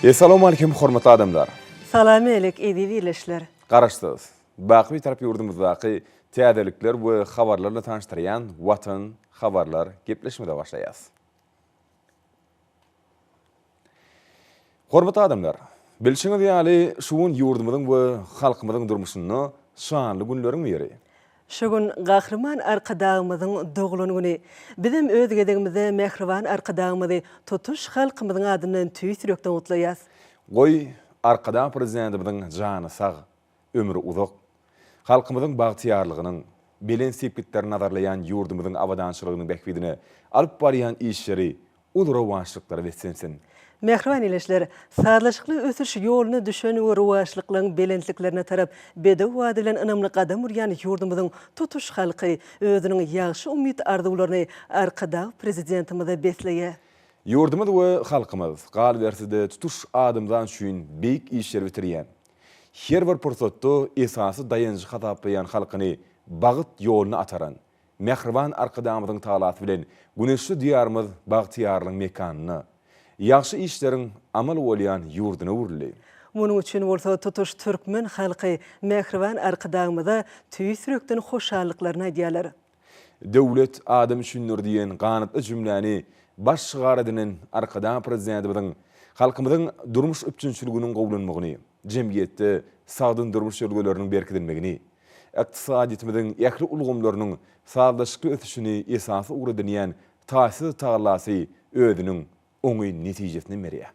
Essalawmalikim hormatly adamlar! Salam-älik eziz ildeşler! Garaşsyz, baky Bitarap ýurdumyzdaky täzelikler we habarlar bilen tanyşdyrýan Watan habarlar gepleşigimize başlaýas. Hormatly adamlar! Bilşiňiz ýaly, şu gün ýurdumyzyň we halkymyzyň durmuşynda şanly günleriň biri. Şu gün Gahryman Arkadagymyzyň doglan güni. Bizem öz gezegimizde mähriban Arkadagymyzy tutuş halkymyzyň adyndan tüýs ýürekden gutlaýas. Goý, Arkadag Prezidentimiziň jany sag, ömri uzak, halkymyzyň bagtyýarlygynyň, belent sepgitlerini nazarlaýan ýurdumyzyň abadançylygynyň bähbidine alyp barýan işleri uly rowaçlyklara beslensin! Mähriban ildeşler, sazlaşykly ösüş ýoluna düşen we rowaçlyklaryň belentliklerine tarap bedew bady bilen ynamly gadam urýan ýurdumyzyň tutuş halky özüniň ýagşy umyt-arzuwlaryny Arkadag Prezidentimize besleýär. Ýurdumyz we halkymyz, galyberse-de tutuş adamzat üçin beýik işleri bitirýän, her bir pursatda esasy daýanjy hasaplaýan halkyny bagt ýoluna ataran Mähriban Arkadagymyzyň tagalasy bilen güneşli Diýarymyz bagtyýarlygyň mekanyna, ýagşy işleriň amal bolýan ýurduna öwrüldi. Munuň üçin bolsa tutuş türkmen halky mähriban Arkadagymyza tüýs ýürekden hoşallyklaryny aýdýarlar. Döwlet adam üçindir diýen ganatly jümläni baş şygar edinen Arkadag Prezidentimiziň halkymyzyň durmuş üpjünçiliginiň gowulanmagyny, jemgyýetde sagdyn durmuş ýörelgeleriniň berkidilmegini, ykdysadyýetimiziň ähli ulgamlarynyň sazlaşykly ösüşini esasy ugur edinýän taýsyz tagallasy özüniň oňyn netijesini berýär.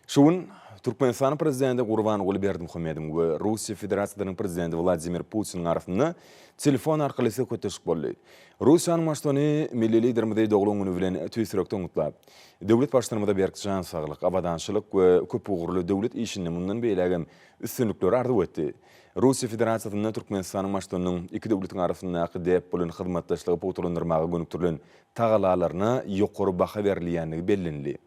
Şu gün Türkmenistanyň Prezidenti Gurbanguly Berdimuhamedowyň we Russiýa Federasiýasynyň Prezidenti Wladimir Putiniň arasynda telefon arkaly söhbetdeşlik boldy. Russiýanyň Baştutany milli Liderimizi doglan güni bilen tüýs ýürekden gutlap, döwlet Baştutanymyza berk jan saglyk, abadançylyk we köpugurly döwlet işinde mundan beýlägem üstünlikleri arzuw etdi. Russiýa Federasiýasynda Türkmenistanyň Baştutanynyň iki döwletiň arasyndaky däp bolan hyzmatdaşlygy pugtalandyrmaga gönükdirilen tagalalaryna ýokary baha berilýändigi bellenildi.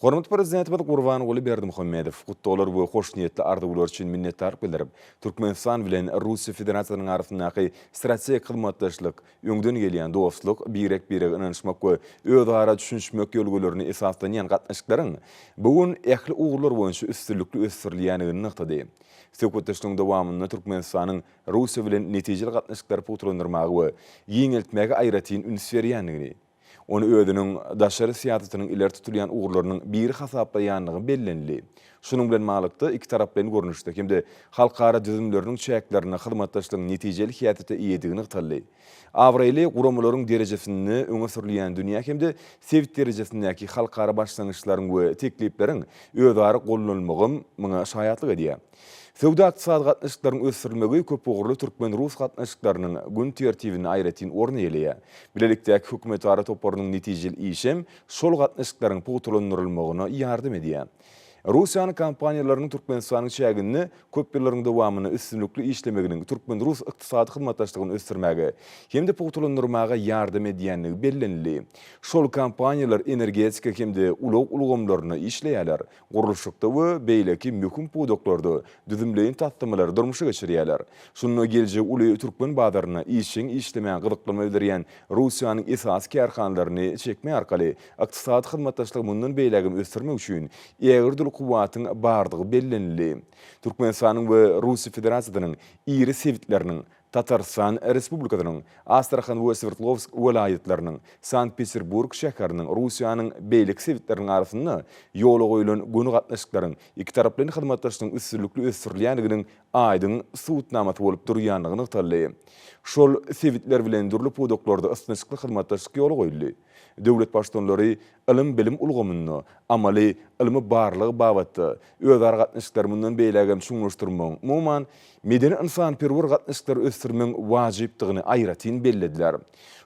Hormatly Prezidentimiz Gurbanguly Berdimuhamedow gutlaglar we hoşniýetli arzuwlar üçin minnetdarlyk bildirip, Türkmenistan bilen Russiýa Federasiýasynyň arasyndaky strategik hyzmatdaşlyk öňden gelýän dostluk, birek-birege ynanyşmak we özara düşünişmek ýörelgelerine esaslanýan gatnaşyklaryň bu gün ähli ugurlar boýunça üstünlikli ösdürilýändigini nygtady. Söhbetdeşligiň dowamynda Türkmenistanyň Russiýa bilen netijeli gatnaşyklary pugtalandyrmaga we giňeltmäge aýratyn üns berýändigini, ony özüniň daşary syýasatynyň ileri tutulýan ugurlarynyň biri hasaplaýandygy bellenildi. Şunuň bilen baglylykda, ikitaraplaýyn görnüşde hem-de halkara düzümleriniň çäklerinde hyzmatdaşlygyň netijeli häsiýete eýedigi nygtaldy. Abraýly guramalaryň derejesinde öňe sürülýän dünýä hem-de sebit derejesindäki halkara başlangyçlaryň we teklipleriň özara gollanylmagam muňa şaýatlyk edýär. Söwda-ykdysady gatnaşyklaryň ösdürilmegi köpugurly türkmen-rus gatnaşyklarynyň gün tertibinde aýratyn orun eýeleýär. Bilelikdäki hökümetara toparynyň netijeli işem şol gatnaşyklaryň pugtalandyrylmagyna ýardam edýär. Russiýanyň kompaniýalarynyň Türkmenistanyň çäginde köp ýyllaryň dowamynda üstünlikli işlemeginiň türkmen-rus ykdysady hyzmatdaşlygyny ösdürmäge hem-de pugtalandyrmaga ýardam edýändigi bellenildi. Şol kompaniýalar energetika hem-de ulag ulgamlarynda işleýärler, gurluşykda we beýleki möhüm pudaklarda düzümleýin taslamalary durmuşa geçirýärler. Şunda geljegi uly türkmen bazarynda işjeň işlemäge gyzyklanma bildirýän Russiýanyň esasy kärhanalaryny çekmek arkaly ykdysady hyzmatdaşlygy mundan beýlägem ösdürmek üçin ägirt uly kuwwatyň bardygy bellenildi. Türkmenistanyň we Russiýa Federasiýasynyň iri sebitleriniň Tatarystan Respublikasynyň Astrahan we Swerdlowsk welaýatlarynyň, Sankt-Peterburg şäheriniň, Russiýanyň beýleki sebitleriniň arasynda ýola goýlan göni gatnaşyklaryň ikitaraplaýyn hyzmatdaşlygyň üstünlikli ösdürilýändiginiň aýdyň subutnamasy bolup durýandygy nygtaldy. Şol sebitler bilen dürli pudaklarda ysnyşykly hyzmatdaşlyk ýola goýuldy. Döwlet Baştutanlary ylym-bilim ulgamynda, amaly ylmy-barlag babatda özara gatnaşyklary mundan beýlägem çuňlaşdyrmagyň, umuman, medeni-ynsanperwer gatnaşyklary ösdürmegiň wajypdygyny aýratyn bellediler.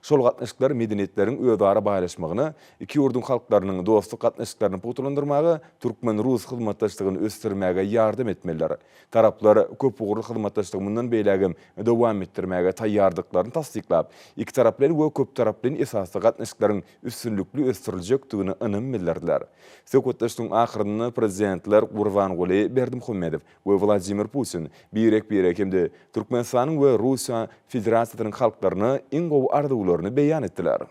Şol gatnaşyklar medeniýetleriň özara baýlaşmagyna, iki ýurduň halklarynyň dostluk gatnaşyklaryny pugtalandyrmaga, türkmen-rus hyzmatdaşlygyny ösdürmäge ýardam etmelidir. Taraplar köpugurly hyzmatdaşlygy mundan beýlägem dowam etdirmäge taýýardyklaryny tassyklap, ikitaraplaýyn we köptaraplaýyn esasda gatnaşyklaryň. üstünlikli ösdüriljekdigine ynam bildirdiler. Söhbetdeşligiň ahyrynda Prezidentler Gurbanguly Berdimuhamedow we Wladimir Putin birek-birege hem-de Türkmenistanyň we Russiýa Federasiýasynyň halklaryna iň gowy arzuwlaryny beýan etdiler.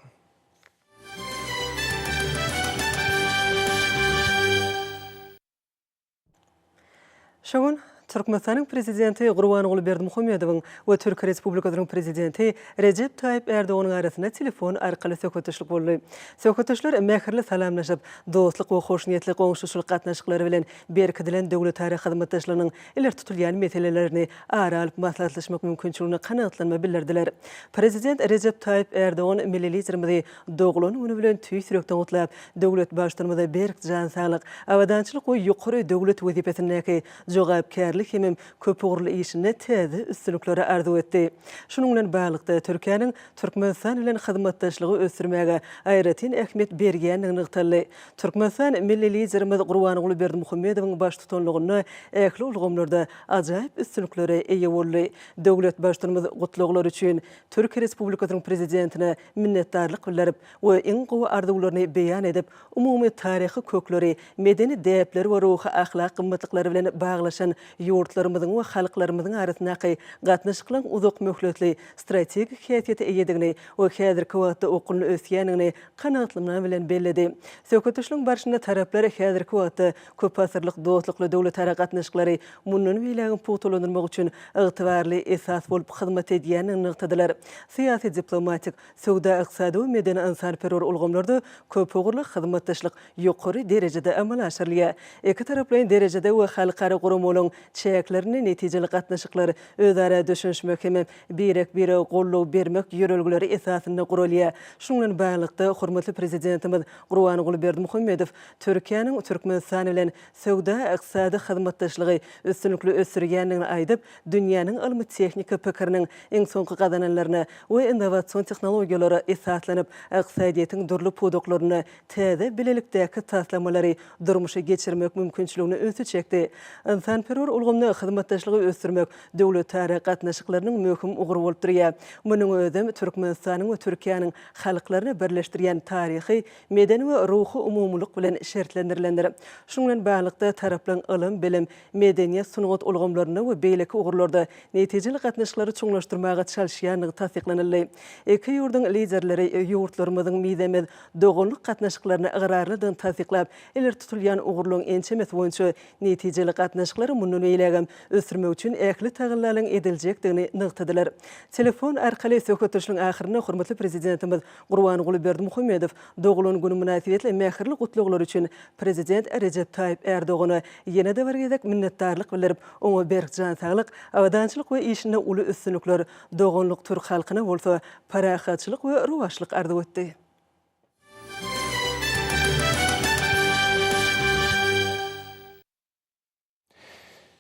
Şu gün Türkmenistanyň Prezidenti Gurbanguly Berdimuhamedowyň we Türkiýe Respublikasynyň Prezidenti Rejep Taýyp Ärdoganyň arasynda telefon arkaly söhbetdeşlik boldy. Söhbetdeşler mähirli salamlaşyp, dostluk we hoşniýetli goňşuçylyk gatnaşyklary bilen berkidilen döwletara hyzmatdaşlygynyň ileri tutulýan meselelerini ara alyp maslahatlaşmak mümkinçiligine kanagatlanma bildirdiler. Prezident Rejep Taýyp Ärdogan milli Liderimizi doglan güni bilen tüýs ýürekden gutlap, döwlet Baştutanymyza berk jan saglyk, abadançylyk we ýokary döwlet wezipesindäki jogapkärli hemem köpugurly işinde täze üstünlikleri arzuw etdi. Şunuň bilen baglylykda, Türkiýäniň Türkmenistan bilen hyzmatdaşlygy ösdürmäge aýratyn ähmiýet berýändigi nygtaldy. Türkmenistan milli Liderimiz Gurbanguly Berdimuhamedowyň baştutanlygynda ähli ulgamlarda ajaýyp üstünliklere eýe boldy. Döwlet Baştutanymyz gutlaglar üçin Türkiýe Respublikasynyň Prezidentine minnetdarlyk bildirip we iň gowy arzuwlaryny beýan edip, umumy taryhy kökleri, medeni däpleri we ruhy-ahlak gymmatlyklary bilen baglaşan ýurtlarymyzyň we halklarymyzyň arasyndaky gatnaşyklaryň uzak möhletli strategik häsiýete eýedigini we häzirki wagtda okgunly ösýändigini kanagatlanma bilen belledi. Söhbetdeşligiň barşynda taraplar häzirki wagtda köpasyrlyk dostlukly döwletara gatnaşyklary mundan beýlägem pugtalandyrmak üçin ygtybarly esas bolup hyzmat edýändigini nygtadylar. Syýasy-diplomatik, söwda-ykdysady we medeni-ynsanperwer ulgamlarda köpugurly hyzmatdaşlyk ýokary derejede amala aşyrylýar. Ikitaraplaýyn derejede we halkara guramalaryň çäklerinde netijeli gatnaşyklar özara düşünişmek hem birek-birege goldaw bermek ýörelgeleri esasynda guralýar. Şunuň bilen baglylykda, hormatly Prezidentimiz Gurbanguly Berdimuhamedow Türkiýäniň Türkmenistan bilen söwda-ykdysady hyzmatdaşlygy üstünlikli ösdürýändigini aýdyp, dünýäniň ylmy-tehniki pikiriniň iň soňky gazananlaryna we innowasion tehnologiýalara esaslanyp, ykdysadyýetiň dürli pudaklarynda täze bilelikdäki taslamalary durmuşa geçirmek mümkinçiligine ünsi çekdi. Ynsanperwer ulgamda hyzmatdaşlygy ösdürmek döwletara gatnaşyklarynyň möhüm ugry bolup durýar. Munuň özem Türkmenistanyň we Türkiýäniň halklaryny birleşdirýän taryhy, medeni we ruhy umumylyk bilen şertlendirilendir. Şunuň bilen baglylykda, taraplaryň ylym-bilim, medeniýet, sungat ulgamlarynda we beýleki ugurlarda netijeli gatnaşyklary çuňlaşdyrmaga çalyşýandygy tassyklanyldy. Iki ýurduň Liderleri ýurtlarymyzyň mizemez doganlyk gatnaşyklaryna ygrarlydygyny tassyklap, ileri tutulýan ugurlaryň ençemesi boýunça netijeli gatnaşyklary mundan beýlägem ösdürmek üçin ähli tagallalaryň ediljekdigini nygtadylar. Telefon arkaly söhbetdeşligiň ahyrynda hormatly Prezidentimiz Gurbanguly Berdimuhamedow doglan güni mynasybetli mähirli gutlaglary üçin Prezident Rejep Taýyp Ärdogana ýene-de bir gezek minnetdarlyk bildirip, oňa berk jan saglyk, abadançylyk we işinde uly üstünlikler, doganlyk türk halkyna bolsa parahatçylyk we rowaçlyk arzuw etdi.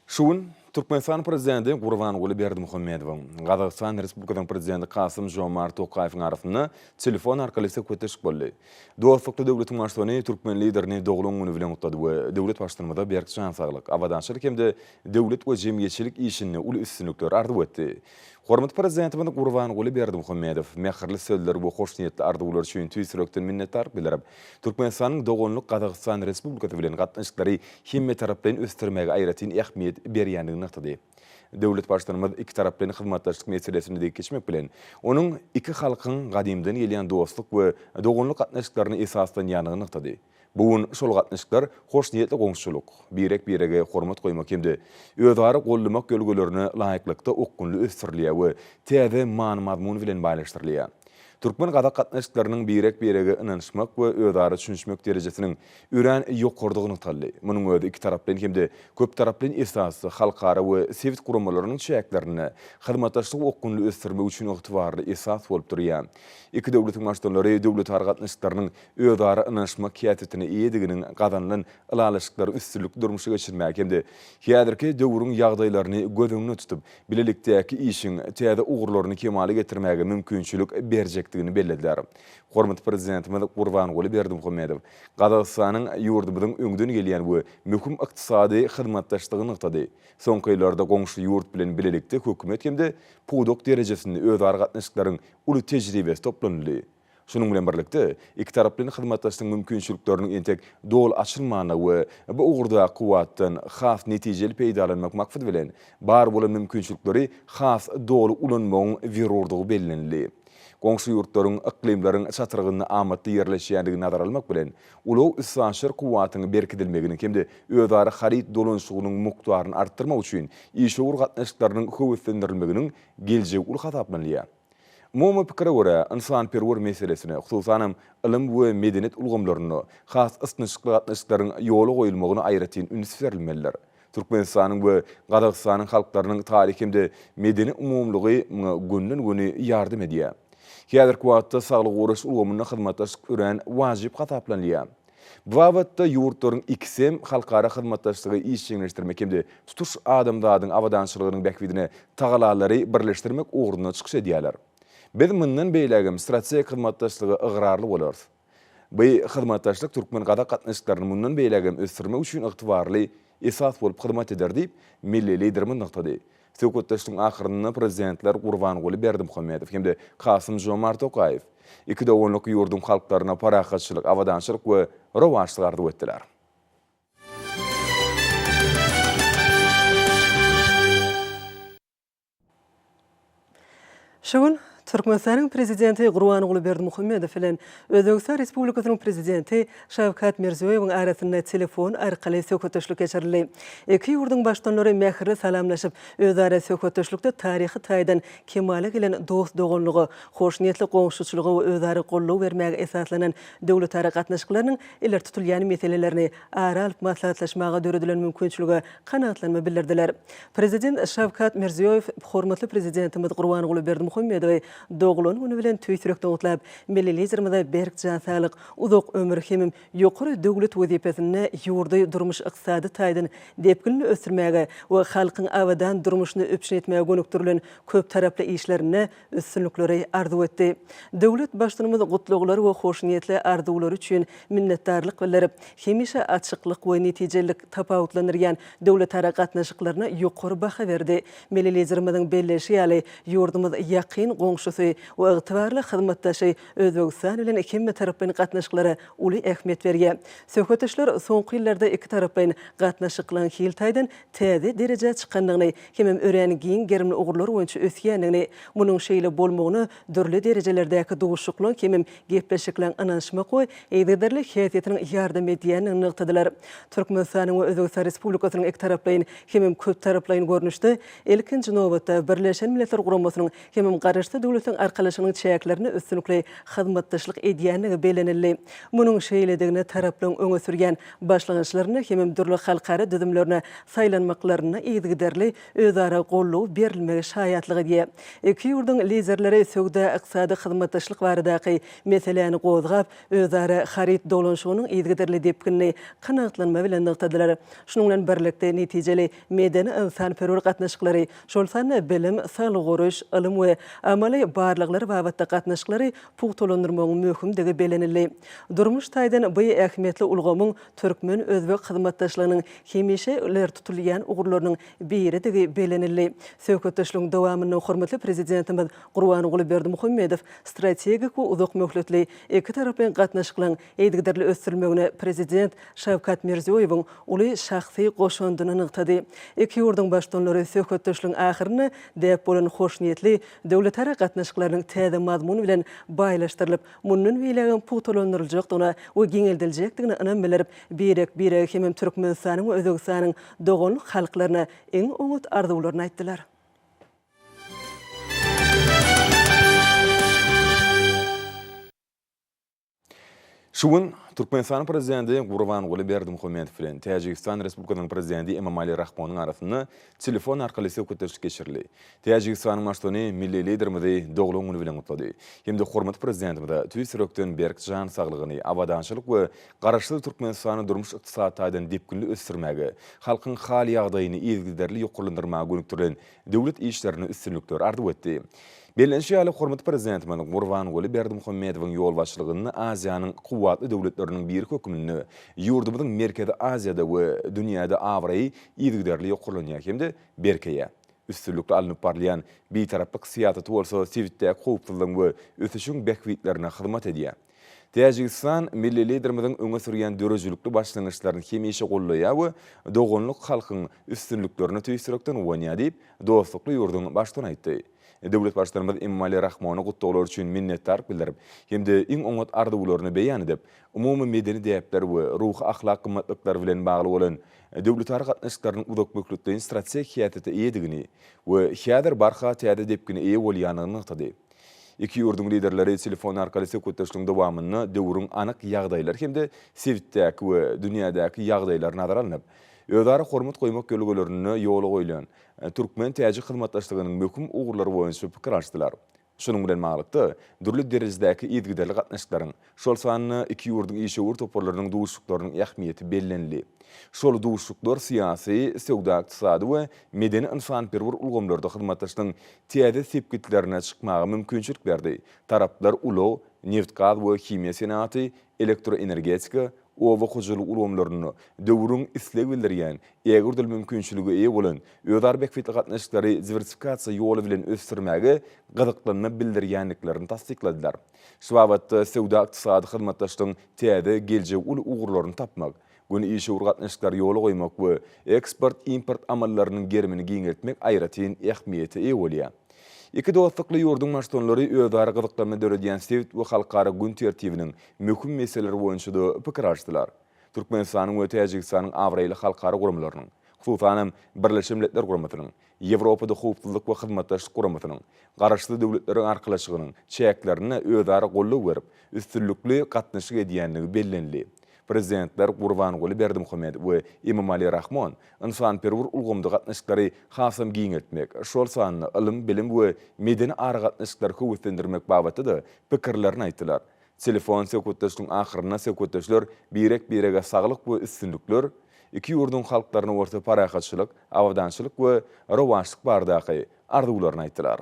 Şu gün Türkmenistanyň Prezidenti Gurbanguly Berdimuhamedowyň, Gazagystan Respublikasynyň Prezidenti Kasym-Žomart Tokaýewiň arasynda telefon arkaly söhbetdeşlik boldy. Dostlukly döwletiň Baştutany türkmen Liderini doglan güni bilen gutlady we döwlet Baştutanymyza berk jan saglyk, abadançylyk hem-de döwlet we jemgyýetçilik işinde uly üstünlikler arzuw etdi. Hormatly Prezidentimiz Gurbanguly Berdimuhamedow mähirli sözler we hoşniýetli arzuwlar üçin tüýs ýürekden minnetdarlyk bildirip, Türkmenistanyň doganlyk Gazagystan Respublikasy bilen gatnaşyklary hemmetaraplaýyn ösdürmäge aýratyn ähmiýet berýändigini nygtady. Döwlet Baştutanymyz ikitaraplaýyn hyzmatdaşlyk meselesine degip geçmek bilen, onuň iki halkyň gadymdan gelýän dostluk we doganlyk gatnaşyklaryna esaslanýandygyny nygtady. Bu gün şol gatnaşyklar hoşniýetli goňşuçylyk, birek-birege hormat goýmak hem-de özara goldamak ýörelgelerine laýyklykda okgunly ösdürilýär we täze many-mazmun bilen baýlaşdyrylýar. Türkmen-gazak gatnaşyklarynyň birek-birege ynanyşmak we özara düşünişmek derejesiniň örän ýokarydygy nygtaldy. Munuň özi ikitaraplaýyn hem-de köptaraplaýyn esasda halkara we sebit guramalarynyň çäklerinde hyzmatdaşlygy okgunly ösdürmek üçin ygtybarly esas bolup durýar. Iki döwletiň Baştutanlary döwletara gatnaşyklarynyň özara ynanyşmak häsiýetine eýediginiň gazanylan ylalaşyklary üstünlikli durmuşa geçirmäge hem-de häzirki döwrüň ýagdaýlaryny göz öňünde tutup, bilelikdäki işiň täze ugurlaryny kemala getirmäge mümkinçilik berjekdigini bellediler. Hormatly Prezidentimiz Gurbanguly Berdimuhamedow Gazagystanyň ýurdumyzyň öňden gelýän we möhüm ykdysady hyzmatdaşdygyny nygtady. Soňky ýyllarda goňşy ýurt bilen bilelikde hökümet hem-de pudak derejesinde özara gatnaşyklaryň uly tejribesi toplanyldy. Şunuň bilen birlikde, ikitaraplaýyn hyzmatdaşlygyň mümkinçilikleriniň entek doly açylmandygy we bu ugurdaky kuwwatdan has netijeli peýdalanmak maksady bilen, bar bolan mümkinçilikleri has doly ulanmagyň zerurdygy bellenildi. Goňşy ýurtlaryň yklymlaryň çatrygynda amatly ýerleşýändigini nazara almak bilen, ulag-üstaşyr kuwwatyň berkidilmeginiň hem-de özara haryt dolanyşygynyň mukdaryny artdyrmak üçin işewür gatnaşyklarynyň höweslendirilmeginiň geljegi uly hasaplanylýar. Umumy pikire görä, ynsanperwer meselesine, hususanam, ylym we medeniýet ulgamlarynda has ysnyşykly gatnaşyklaryň ýola goýulmagyna aýratyn üns berilmelidir. Türkmenistanyň we Gazagystanyň halklarynyň taryhy hem-de medeni umumylygy muňa gönden-göni ýardam edýär. Häzirki wagtda saglygy goraýyş ulgamynda hyzmatdaşlyk örän wajyp hasaplanylýar. Bu babatda ýurtlaryň ikisi hem halkara hyzmatdaşlygy işjeňleşdirmek hem-de tutuş adamzadyň abadançylygynyň bähbidine tagallalary birleşdirmek ugrunda çykyş edýärler. Biz mundan beýlägem strategik hyzmatdaşlyga ygrarly bolarys. Bu hyzmatdaşlyk türkmen-gazak gatnaşyklaryny mundan beýlägem ösdürmek üçin ygtybarly esas bolup hyzmat eder diýip, milli Liderimiz nygtady. Söhbetdeşligiň ahyrynda Prezidentler Gurbanguly Berdimuhamedow hem-de Kasym-Žomart Tokaýew iki doganlyk ýurduň halklaryna parahatçylyk, abadançylyk we rowaçlyk arzuw etdiler. Şu gün Türkmenistanyň Prezidenti Gurbanguly Berdimuhamedow bilen Özbegistan Respublikasynyň Prezidenti Şawkat Mirziýoýewiň arasynda telefon arkaly söhbetdeşlik geçirildi. Iki ýurduň Baştutanlary mähirli salamlaşyp, özara söhbetdeşlikde taryhy taýdan kemala gelen dost-doganlyga, hoşniýetli goňşuçylyga we özara goldaw bermäge esaslanan döwletara gatnaşyklarynyň ileri tutulýan meselelerini ara alyp maslahatlaşmaga döredilen mümkinçilige kanagatlanma bildirdiler. Prezident Şawkat Mirziýoýew hormatly Prezidentimiz Gurbanguly Berdimuhamedowy doglan güni bilen tüýs ýürekden gutlap, milli Liderimize berk jan saglyk, uzak ömür hemem ýokary döwlet wezipesinde ýurdy durmuş-ykdysady taýdan depginli ösdürmäge we halkyň abadan durmuşyny üpjün etmäge gönükdirilen köptaraply işlerinde üstünlikleri arzuw etdi. Döwlet Baştutanymyz gutlaglar we hoşniýetli arzuwlary üçin minnetdarlyk bildirip, hemişe açyklyk we netijelilik tapawutlandyrýan döwletara gatnaşyklaryna ýokary baha berdi. Milli Liderimiziň belleýşi ýaly, ýurdumyz ýakyn goňşusy we ygtybarly hyzmatdaşy Özbegistan bilen hemmetaraplaýyn gatnaşyklara uly ähmiýet berýär. Söhbetdeşler soňky ýyllarda ikitaraplaýyn gatnaşyklaryň hil taýdan täze derejä çykandygyny hemem örän giň gerimli ugurlar boýunça ösýändigini, munuň şeýle bolmagyna dürli derejelerdäki duşuşyklaryň hemem gepleşikleriň ynanyşmak we yzygiderli häsiýetiniň ýardam edýändigini nygtadylar. Türkmenistanyň we Özbegistan Respublikasynyň ikitaraplaýyn hemem köptaraplaýyn görnüşde, ilkinji nobatda, Birleşen Milletler Guramasynyň hemem Garaşsyz Döwletleriň Arkalaşygynyň çäklerinde üstünlikli hyzmatdaşlyk edýändigi bellenildi. Munuň şeýledigine taraplaryň öňe sürýän başlangyçlarynda hemem dürli halkara düzümlerine saýlanmaklarynda yzygiderli özara goldaw berilmegi şaýatlyk edýär. Iki ýurduň Liderleri söwda-ykdysady hyzmatdaşlyk baradaky meseläni gozgap, özara haryt dolanyşygynyň yzygiderli depginini kanagatlanma bilen nygtadylar. Şunuň bilen birlikde, netijeli medeni-ynsanperwer gatnaşyklary, şol sanda bilim, saglygy goraýyş, ylym we amaly barlaglar babatda gatnaşyklary pugtalandyrmagyň möhümdigi bellenildi. Durmuş taýdan bu ähmiýetli ulgamyň türkmen-özbek hyzmatdaşlygynyň hemişe ileri tutulýan ugurlarynyň biridigi bellenildi. Söhbetdeşligiň dowamynda hormatly Prezidentimiz Gurbanguly Berdimuhamedow strategik we uzak möhletli ikitaraplaýyn gatnaşyklaryň yzygiderli ösdürilmegine Prezident Şawkat Mirziýoýewiň uly şahsy goşandyny nygtady. Iki ýurduň Baştutanlary söhbetdeşligiň ahyrynda däp bolan hoşniýetli döwletara gatnaşyklarynyň täze mazmun bilen baýlaşdyrylyp, mundan beýlägem pugtalandyryljakdygyna we giňeldiljekdigine ynam bildirip, birek-birege hemem Türkmenistanyň we Özbegistanyň doganlyk halklaryna iň oňat arzuwlaryny aýtdylar. Şu gün Türkmenistanyň Prezidenti Gurbanguly Berdimuhamedow bilen Täjigistan Respublikasynyň Prezidenti Emomali Rahmonyň arasynda telefon arkaly söhbetdeşlik geçirildi. Täjigistanyň Baştutany milli Liderimizi doglan güni bilen gutlady hem-de hormatly Prezidentimize tüýs ýürekden berk jan saglygyny, abadançylyk we Garaşsyz Türkmenistany durmuş-ykdysady taýdan depginli ösdürmäge, halkyň hal-ýagdaýyny yzygiderli ýokarlandyrmaga gönükdirilen döwlet işlerinde üstünlikleri arzuw etdi. Bellenişi ýaly, hormatly Prezidentimiz Gurbanguly Berdimuhamedowyň ýolbaşçylygynda Aziýanyň kuwwatly döwletleriniň biri hökmünde ýurdumyzyň Merkezi Aziýada we dünýäde abraýy yzygiderli ýokarlanýar hem-de berkeýär. Üstünlikli alnyp barylýan Bitaraplyk syýasaty bolsa sebitdäki howpsuzlygyň we ösüşiň bähbitlerine hyzmat edýär. Täjigistan milli Liderimiziň öňe sürýän döredijilikli başlangyçlaryny hemişe goldaýar we doganlyk halkyň üstünliklerine tüýs ýürekden guwanýar diýip, dostlukly ýurduň Baştutany aýtdy. Döwlet Baştutanymyz Emomali Rahmona gutlaglar üçin minnetdarlyk bildirip hem-de iň oňat arzuwlaryny beýan edip, umumy medeni däpler we ruhy-ahlak gymmatlyklary bilen bagly bolan döwletara gatnaşyklarynyň uzakmöhletleýin strategik häsiýete eýedigini we häzir barha täze depgine eýe bolýandygyny nygtady. Iki ýurduň Liderleri telefon arkaly söhbetdeşligiň dowamynda döwrüň anyk ýagdaýlary hem-de sebitdäki we dünýädäki ýagdaýlar nazara alnyp, özara hormat goýmak ýörelgelerinde ýola goýlan türkmen-täjik hyzmatdaşlygynyň möhüm ugurlary boýunça pikir alyşdylar. Şunuň bilen baglylykda, dürli derejedäki yzygiderli gatnaşyklaryň, şol sanda iki ýurduň işewür toparlarynyň duşuşyklarynyň ähmiýeti bellenildi. Şol duşuşyklar syýasy, söwda-ykdysady we medeni-ynsanperwer ulgamlarda hyzmatdaşlygyň täze sepgitlerine çykmaga mümkinçilik berdi. Taraplar ulag, nebitgaz we himiýa senagaty, elektroenergetika, oba hojalygy ulgamlarynda döwrüň isleg bildirýän ägirt uly mümkinçilige eýe bolan özara bähbitli gatnaşyklary diwersifikasiýa ýoly bilen ösdürmäge gyzyklanma bildirýändiklerini tassykladylar. Şu babatda söwda-ykdysady hyzmatdaşlygyň täze geljegi uly ugurlaryny tapmak, göni işewür gatnaşyklary ýola goýmak we eksport-import amallarynyň gerimini giňeltmek aýratyn ähmiýete eýe bolýar. Iki dostlukly ýurduň Baştutanlary özara gyzyklanma döredýän sebit we halkara gün tertibiniň möhüm meseleleri boýunça-da pikir alyşdylar. Türkmenistanyň we Täjigistanyň abraýly halkara guramalarynyň, hususan hem, Birleşen Milletler Guramasynyň, Ýewropada Howpsuzlyk we Hyzmatdaşlyk Guramasynyň, Garaşsyz Döwletleriň Arkalaşygynyň çäklerinde özara goldaw berip, üstünlikli gatnaşyk edýändigi bellenildi. Prezidentler Gurbanguly Berdimuhamedow we Emomali Rahmon ynsanperwer ulgamda gatnaşyklary hasam giňeltmek, şol sanda ylym-bilim we medeni aragatnaşyklary höweslendirmek babatda-da pikirlerini aýtdylar. Telefon söhbetdeşligiň ahyrynda söhbetdeşler birek-birege saglyk we üstünlikler, iki ýurduň halklaryna bolsa parahatçylyk, abadançylyk we rowaçlyk baradaky arzuwlaryny aýtdylar.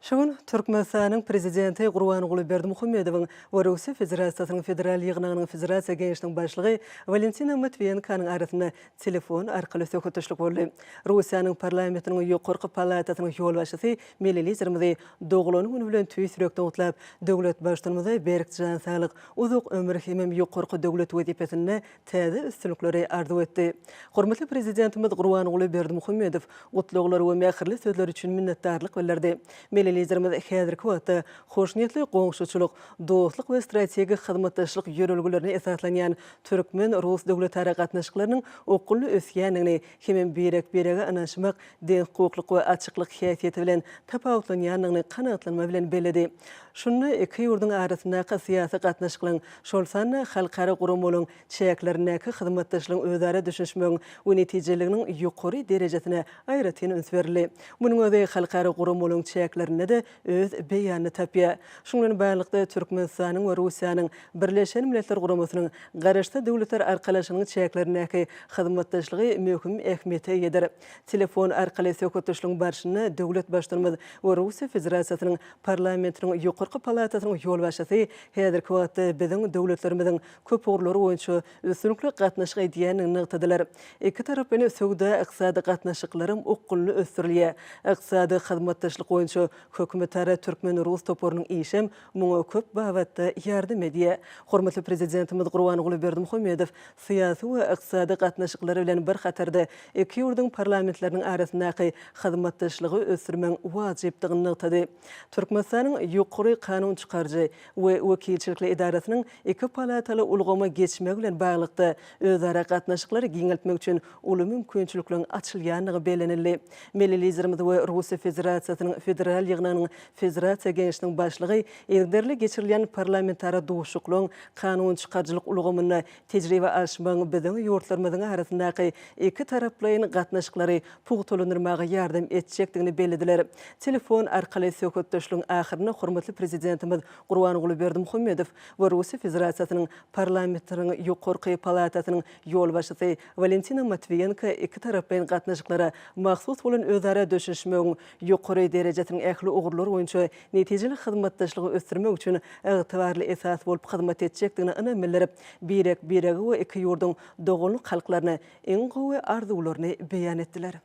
Şu gün Türkmenistanyň Prezidenti Gurbanguly Berdimuhamedowyň we Russiýa Federasiýasynyň Federal Ýygnagynyň Federasiýa Geňeşiniň Başlygy Walentina Matwiýenkonyň arasynda telefon arkaly söhbetdeşlik boldy. Russiýanyň Parlamentiniň ýokarky palatasynyň ýolbaşçysy milli Liderimizi doglan güni bilen tüýs ýürekden gutlap, döwlet Baştutanymyza berk jan saglyk, uzak ömür hemem ýokarky döwlet wezipesinde täze üstünlikleri arzuw etdi. Hormatly Prezidentimiz Gurbanguly Berdimuhamedow gutlaglar we mähirli sözler üçin minnetdarlyk bildirdi. Milli Liderimiz häzirki wagtda hoşniýetli goňşuçylyk, dostluk we strategik hyzmatdaşlyk ýörelgelerine esaslanýan türkmen-rus döwletara gatnaşyklarynyň okgunly ösýändigini hemem birek-birege ynanyşmak, deňhukuklyk we açyklyk häsiýeti bilen tapawutlanýandygyny kanagatlanma bilen belledi. Şunda iki ýurduň arasyndaky syýasy gatnaşyklaryň, şol sanda halkara guramalaryň çäklerindäki hyzmatdaşlygyň özara düşünişmegiň we netijeliliginiň ýokary derejesine aýratyn üns berildi. Munuň özi halkara guramalaryň çäklerinde-de öz beýanyny tapýar. Şunuň bilen baglylykda, Türkmenistanyň we Russiýanyň Birleşen Milletler Guramasynyň Garaşsyz Döwletler Arkalaşygynyň çäklerindäki hyzmatdaşlygy möhüm ähmiýete eýedir. Telefon arkaly söhbetdeşligiň barşynda döwlet Baştutanymyz we Russiýa Federasiýasynyň Parlamentiniň ýokarky palatasynyň ýolbaşçysy häzirki wagtda biziň döwletlerimiziň köp ugurlar boýunça üstünlikli gatnaşyk edýändigini nygtadylar. Ikitaraplaýyn söwda-ykdysady gatnaşyklaram okgunly ösdürilýär. Ykdysady hyzmatdaşlyk boýunça hökümetara türkmen-rus toparynyň işem muňa köp babatda ýardam edýär. Hormatly Prezidentimiz Gurbanguly Berdimuhamedow syýasy we ykdysady gatnaşyklar bilen bir hatarda iki ýurduň parlamentleriniň arasyndaky hyzmatdaşlygy ösdürmegiň wajypdygyny nygtady. Türkmenistanyň Ýokary kanun çykaryjy we wekilçilikli edarasynyň iki palataly ulgama geçmegi bilen baglylykda, özara gatnaşyklary giňeltmek üçin uly mümkinçilikleriň açylýandygy bellenildi. Milli Liderimiz we Russiýa Federasiýasynyň Federal Ýygnagynyň Federasiýa Geňeşiniň Başlygy yzygiderli geçirilýän parlamentara duşuşyklaryň kanun çykaryjylyk ulgamynda tejribe alyşmagyň biziň ýurtlarymyzyň arasyndaky ikitaraplaýyn gatnaşyklary pugtalandyrmaga ýardam etjekdigini bellediler. Telefon arkaly söhbetdeşligiň ahyrynda hormatly Prezidentimiz Gurbanguly Berdimuhamedow we Russiýa Federasiýasynyň Parlamentiniň ýokarky palatasynyň ýolbaşçysy Walentina Matwiýenko ikitaraplaýyn gatnaşyklara mahsus bolan özara düşünişmegiň ýokary derejesiniň ähli. ähli ugurlar boýunça netijeli hyzmatdaşlygy ösdürmek üçin ygtybarly esas bolup hyzmat etjekdigine ynam bildirip, birek-birege we iki ýurduň doganlyk halklaryna iň gowy arzuwlaryny beýan etdiler.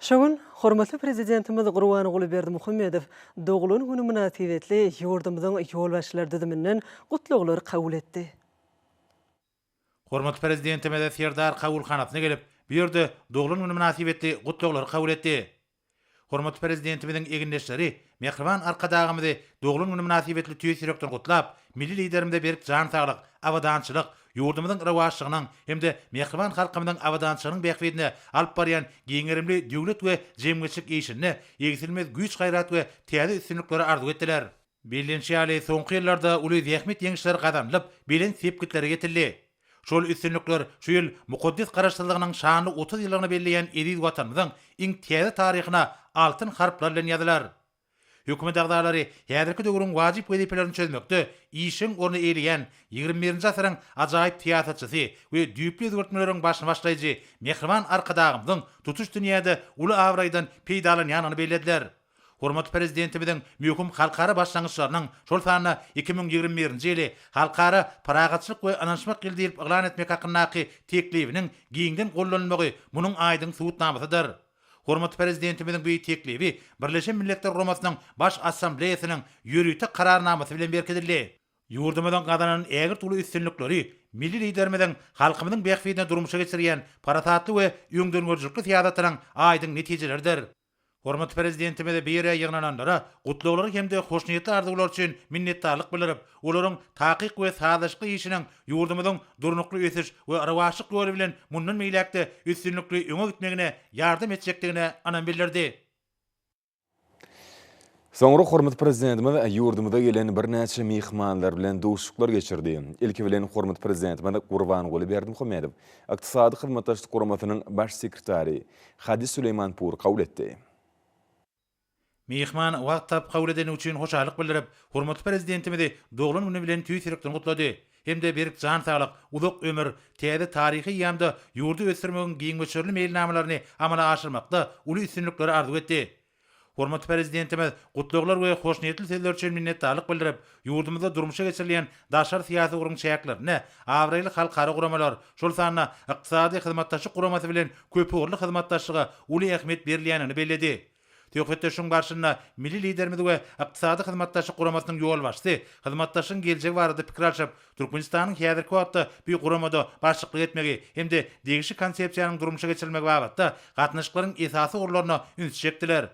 Şu gün hormatly Prezidentimiz Gurbanguly Berdimuhamedow doglan güni mynasybetli ýurdumyzyň ýolbaşçylar düzüminden gutlaglary kabul etdi. Hormatly Prezidentimiz Serdar kabulhanasyna gelip, bu ýerde doglan güni mynasybetli gutlaglary kabul etdi. Hormatly Prezidentimiziň egindeşleri mähriban Arkadagymyzy doglan güni mynasybetli tüýs ýürekden gutlap, milli Liderimize berk jan saglyk, abadançylyk, ýurdumyzyň rowaçlygynyň hem-de mähriban halkymyzyň abadançylygynyň bähbidine alyp barýan giň gerimli döwlet we jemgyýetçilik işinde egsilmez güýç-gaýrat we täze üstünlikleri arzuw etdiler. Bellenişi ýaly, soňky ýyllarda uly zähmet ýeňişleri gazanylyp, belent sepgitlere ýetildi. Şol üstünlikler şu ýyl mukaddes Garaşsyzlygynyň şanly 30 ýyllygyny belleýän eziz Watanymyzyň iň täze taryhyna altyn harplar bilen ýazylar. Hökümet agzalary häzirki döwrüň wajyp wezipelerini çözmekde işjeň orny eýeleýän ýigrimi birinji asyryň ajaýyp syýasatçysy we düýpli özgertmeleriň başyny başlaýjy mähriban Arkadagymyzyň tutuş dünýäde uly abraýdan peýdalanýandygyny bellediler. Hormatly Prezidentimiziň möhüm halkara başlangyçlarynyň, şol sanda 2021-nji ýyly Halkara parahatçylyk we ynanyşmak ýyly diýlip yglan etmek hakyndaky teklibiniň giňden gollanylmagy munuň aýdyň subutnamasydyr. Hormatly Prezidentimiziň bu teklibi Birleşen Milletler Guramasynyň Baş Assambleýasynyň ýörite Kararnamasy bilen berkidildi. Ýurdumyzyň gazanan ägirt uly üstünlikleri milli Liderimiziň halkymyzyň bähbidine durmuşa geçirýän parasatly we öňdengörüjilikli syýasatynyň aýdyň netijeleridir. Hormatly Prezidentimiz bu ýere ýygnananlara gutlaglary hem-de hoşniýetli arzuwlary üçin minnetdarlyk bildirip, olaryň takyk we sazlaşykly işiniň ýurdumyzyň durnukly ösüş we rowaçlyk ýoly bilen mundan beýläk-de üstünlikli öňe gitmegine ýardam etjekdigine ynam bildirdi. Soňra hormatly Prezidentimiz ýurdumyza gelen birnäçe myhmanlar bilen duşuşyklar geçirdi. Ilki bilen hormatly Prezidentimiz Gurbanguly Berdimuhamedow Ykdysady Hyzmatdaşlyk Guramasynyň Baş sekretary Hadi Süleýmanpury kabul etdi. Myhman wagt tapyp kabul edeni üçin hoşallyk bildirip, hormatly Prezidentimizi doglan güni bilen tüýs ýürekden gutlady hem-de berk jan saglyk, uzak ömür, täze taryhy eýýamda ýurdy ösdürmegiň giň möçberli meýilnamalaryny amala aşyrmakda uly üstünlikleri arzuw etdi. Hormatly Prezidentimiz gutlaglar we hoşniýetli sözler üçin minnetdarlyk bildirip, ýurdumyzda durmuşa geçirilýän daşary syýasy ugruň çäklerinde abraýly halkara guramalar, şol sanda Ykdysady Hyzmatdaşlyk Guramasy bilen köpugurly hyzmatdaşlyga uly ähmiýet berilýändigini belledi. Söhbetdeşligiň barşynda milli Liderimiz we Ykdysady Hyzmatdaşlyk Guramasynyň ýolbaşçysy hyzmatdaşlygyň geljegi barada pikir alşyp, Türkmenistanyň häzirki wagtda bu guramada başlyklyk etmegi hem-de degişli konsepsiýanyň durmuşa geçirilmegi babatda gatnaşyklaryň esasy ugurlaryna ünsi çekdiler.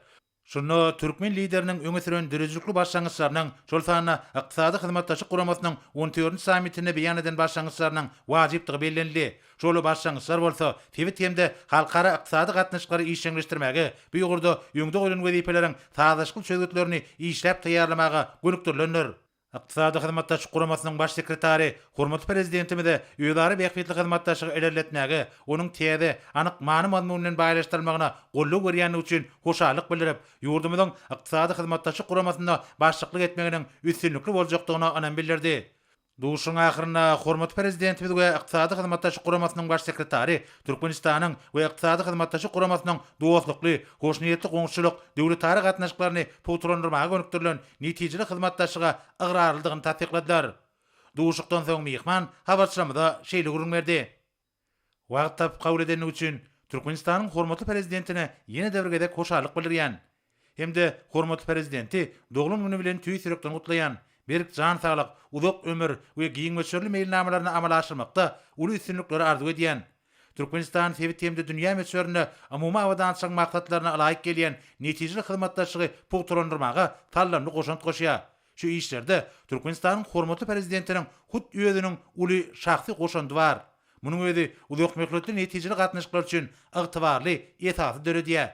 Şunda türkmen Lideriniň öňe süren döredijilikli başlangyçlarynyň, şol sanda Ykdysady Hyzmatdaşlyk Guramasynyň on dördünji sammitinde beýan eden başlangyçlarynyň wajypdygy bellenildi. Şol başlangyçlar bolsa sebit hem-de halkara ykdysady gatnaşyklary işjeňleşdirmäge, bu ugurda öňde goýlan wezipeleriň sazlaşykly çözgütlerini işläp taýýarlamaga gönükdirilendir. Ykdysady Hyzmatdaşlyk Guramasynyň Baş sekretary hormatly Prezidentimize özara bähbitli hyzmatdaşlygy ilerletmäge, onuň täze, anyk many-mazmun bilen baýlaşdyrylmagyna goldaw berýändigi üçin hoşallyk bildirip, ýurdumyzyň Ykdysady Hyzmatdaşlyk Guramasynda başlyklyk etmeginiň üstünlikli boljakdygyna ynam bildirdi. Duşuşygyň ahyrynda hormatly Prezidentimiz we Ykdysady Hyzmatdaşlyk Guramasynyň Baş sekretary Türkmenistanyň we Ykdysady Hyzmatdaşlyk Guramasynyň dostlukly, hoşniýetli goňşuçylyk, döwletara gatnaşyklaryny pugtalandyrmaga gönükdirilen netijeli hyzmatdaşlyga ygrarlydygyny tassykladylar. Duşuşykdan soň myhman habarçylarymyza şeýle gürrüň berdi. Wagt tapyp kabul edendigi üçin Türkmenistanyň hormatly Prezidentine ýene-de bir gezek hoşallyk bildirýän hem-de hormatly Prezidenti doglan güni bilen tüýs ýürekden gutlaýan, berk jan saglyk, uzak ömür we giň möçberli meýilnamalaryny amala aşyrmakda uly üstünlikleri arzuw edýän. Türkmenistan sebit hem-de dünýä möçberinde umumy abadançylygyň maksatlaryna ylaýyk gelýän netijeli hyzmatdaşlygy pugtalandyrmaga saldamly goşant goşýar. Şu işlerde Türkmenistanyň hormatly Prezidentiniň hut özüniň uly şahsy goşandy bar. Munuň özi uzakmöhletli netijeli gatnaşyklar üçin ygtybarly esasy döredýär.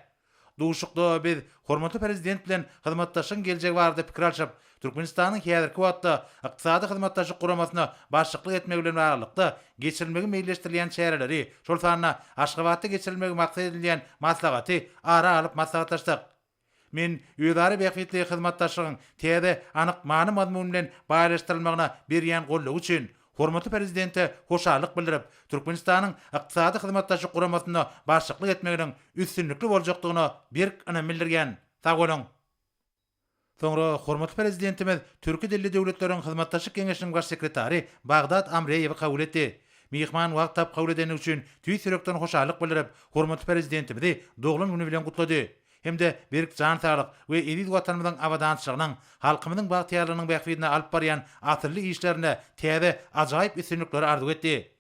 Duşuşykda biz hormatly Prezident bilen hyzmatdaşlygyň geljegi barada pikir alşyp, Türkmenistanyň häzirki wagtda Ykdysady Hyzmatdaşlyk Guramasyna başlyklyk etmegi bilen baglylykda geçirilmegi meýilleşdirilýän çäreleri, şol sanda Aşgabatda geçirilmegi maksat edinilýän maslahaty ara alyp maslahatlaşdyk. Men özara bähbitli hyzmatdaşlygyň täze, anyk many-mazmun bilen baýlaşdyrylmagyna berýän goldawy üçin. hormatly Prezidente hoşallyk bildirip, Türkmenistanyň Ykdysady Hyzmatdaşlyk Guramasynda başlyklyk etmeginiň üstünlikli boljakdygyna berk ynam bildirýän. Sag boluň! Soňra hormatly Prezidentimiz Türki dilli döwletleriň hyzmatdaşlyk geňeşiniň baş sekretary Bagdad Amreýewi kabul etdi. Myhman wagt tapyp kabul edendigi üçin tüýs ýürekden hoşallyk bildirip, hormatly Prezidentimizi doglan güni bilen gutlady hem-de berk jan saglyk we eziz Watanymyzyň abadançylygynyň, halkymyzyň bagtyýarlygynyň bähbidine alyp barýan asylly işlerinde täze ajaýyp üstünlikleri arzuw etdi.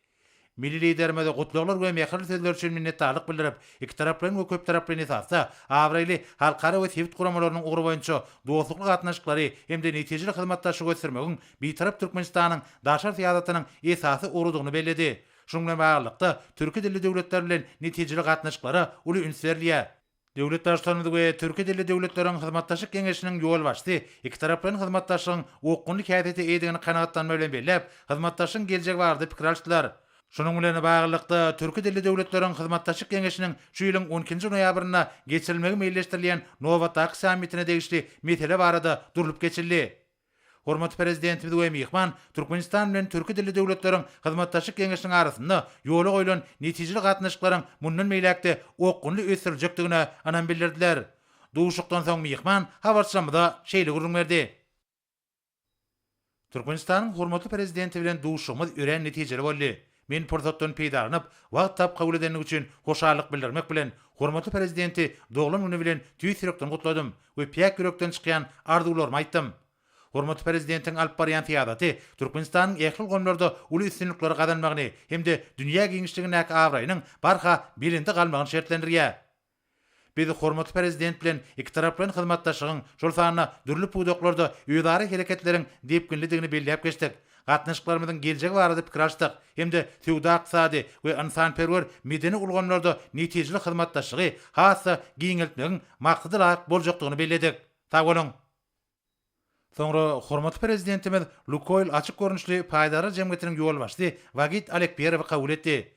Milli Liderimize gutlaglar we mähirli sözler üçin minnetdarlyk bildirip, ikitaraplaýyn we köptaraplaýyn esasda abraýly halkara we sebit guramalarynyň ugry boýunça dostlukly gatnaşyklary hem-de netijeli hyzmatdaşlygy ösdürmegiň Bitarap Türkmenistanyň daşary syýasatynyň esasy ugrudygyny belledi. Şunuň bilen baglylykda, türki dilli döwletler bilen netijeli gatnaşyklara uly üns berilýär. Döwlet Baştutanymyz we Türki dilli döwletleriň hyzmatdaşlyk geňeşiniň ýolbaşçysy ikitaraplaýyn hyzmatdaşlygyň okgunly häsiýete eýedigini kanagatlanma bilen belläp, hyzmatdaşlygyň geljegi barada pikir alyşdylar. Şunuň bilen baglylykda, Türki dilli döwletleriň hyzmatdaşlyk geňeşiniň şu ýylyň on ikinji noýabrynda geçirilmegi meýilleşdirilýän nobatdaky sammitine degişli mesele barada durlup geçildi. Hormatly Prezidentimiz we myhman Türkmenistan bilen Türki dilli döwletleriň hyzmatdaşlyk geňeşiniň arasynda ýola goýlan netijeli gatnaşyklaryň mundan beýläk-de okgunly ösdüriljekdigine ynam bildirdiler. Duşuşykdan soň myhman habarçymyza şeýle gürrüň berdi. Türkmenistanyň hormatly Prezidenti bilen duşuşygymyz örän netijeli boldy. Men pursatdan peýdalanyp, wagt tapyp kabul edendigi üçin hoşallyk bildirmek bilen, hormatly Prezidenti doglan güni bilen tüýs ýürekden gutladym we päk ýürekden çykýan arzuwlarymy aýtdym. Hormatly Prezidentiň alyp barýan syýasaty Türkmenistanyň ähli ulgamlarda uly üstünlikleri gazanmagyny hem-de dünýä giňişligindäki abraýynyň barha belende galmagyny şertlendirýär. Biz hormatly Prezident bilen ikitaraplaýyn hyzmatdaşlygyň, şol sanda dürli pudaklarda özara hereketleriň depginlidigini belläp geçdik. Gatnaşyklarymyzyň geljegi barada pikir alyşdyk hem-de söwda-ykdysady we ynsanperwer-medeni ulgamlarda netijeli hyzmatdaşlygy has-da giňeltmegiň maksada laýyk boljakdygyny belledik. Sag boluň! Soňra hormatly Prezidentimiz Lukoýl açyk görnüşli paýdarlar jemgyýetiniň ýolbaşçysy Wagit Alekperowy kabul etdi.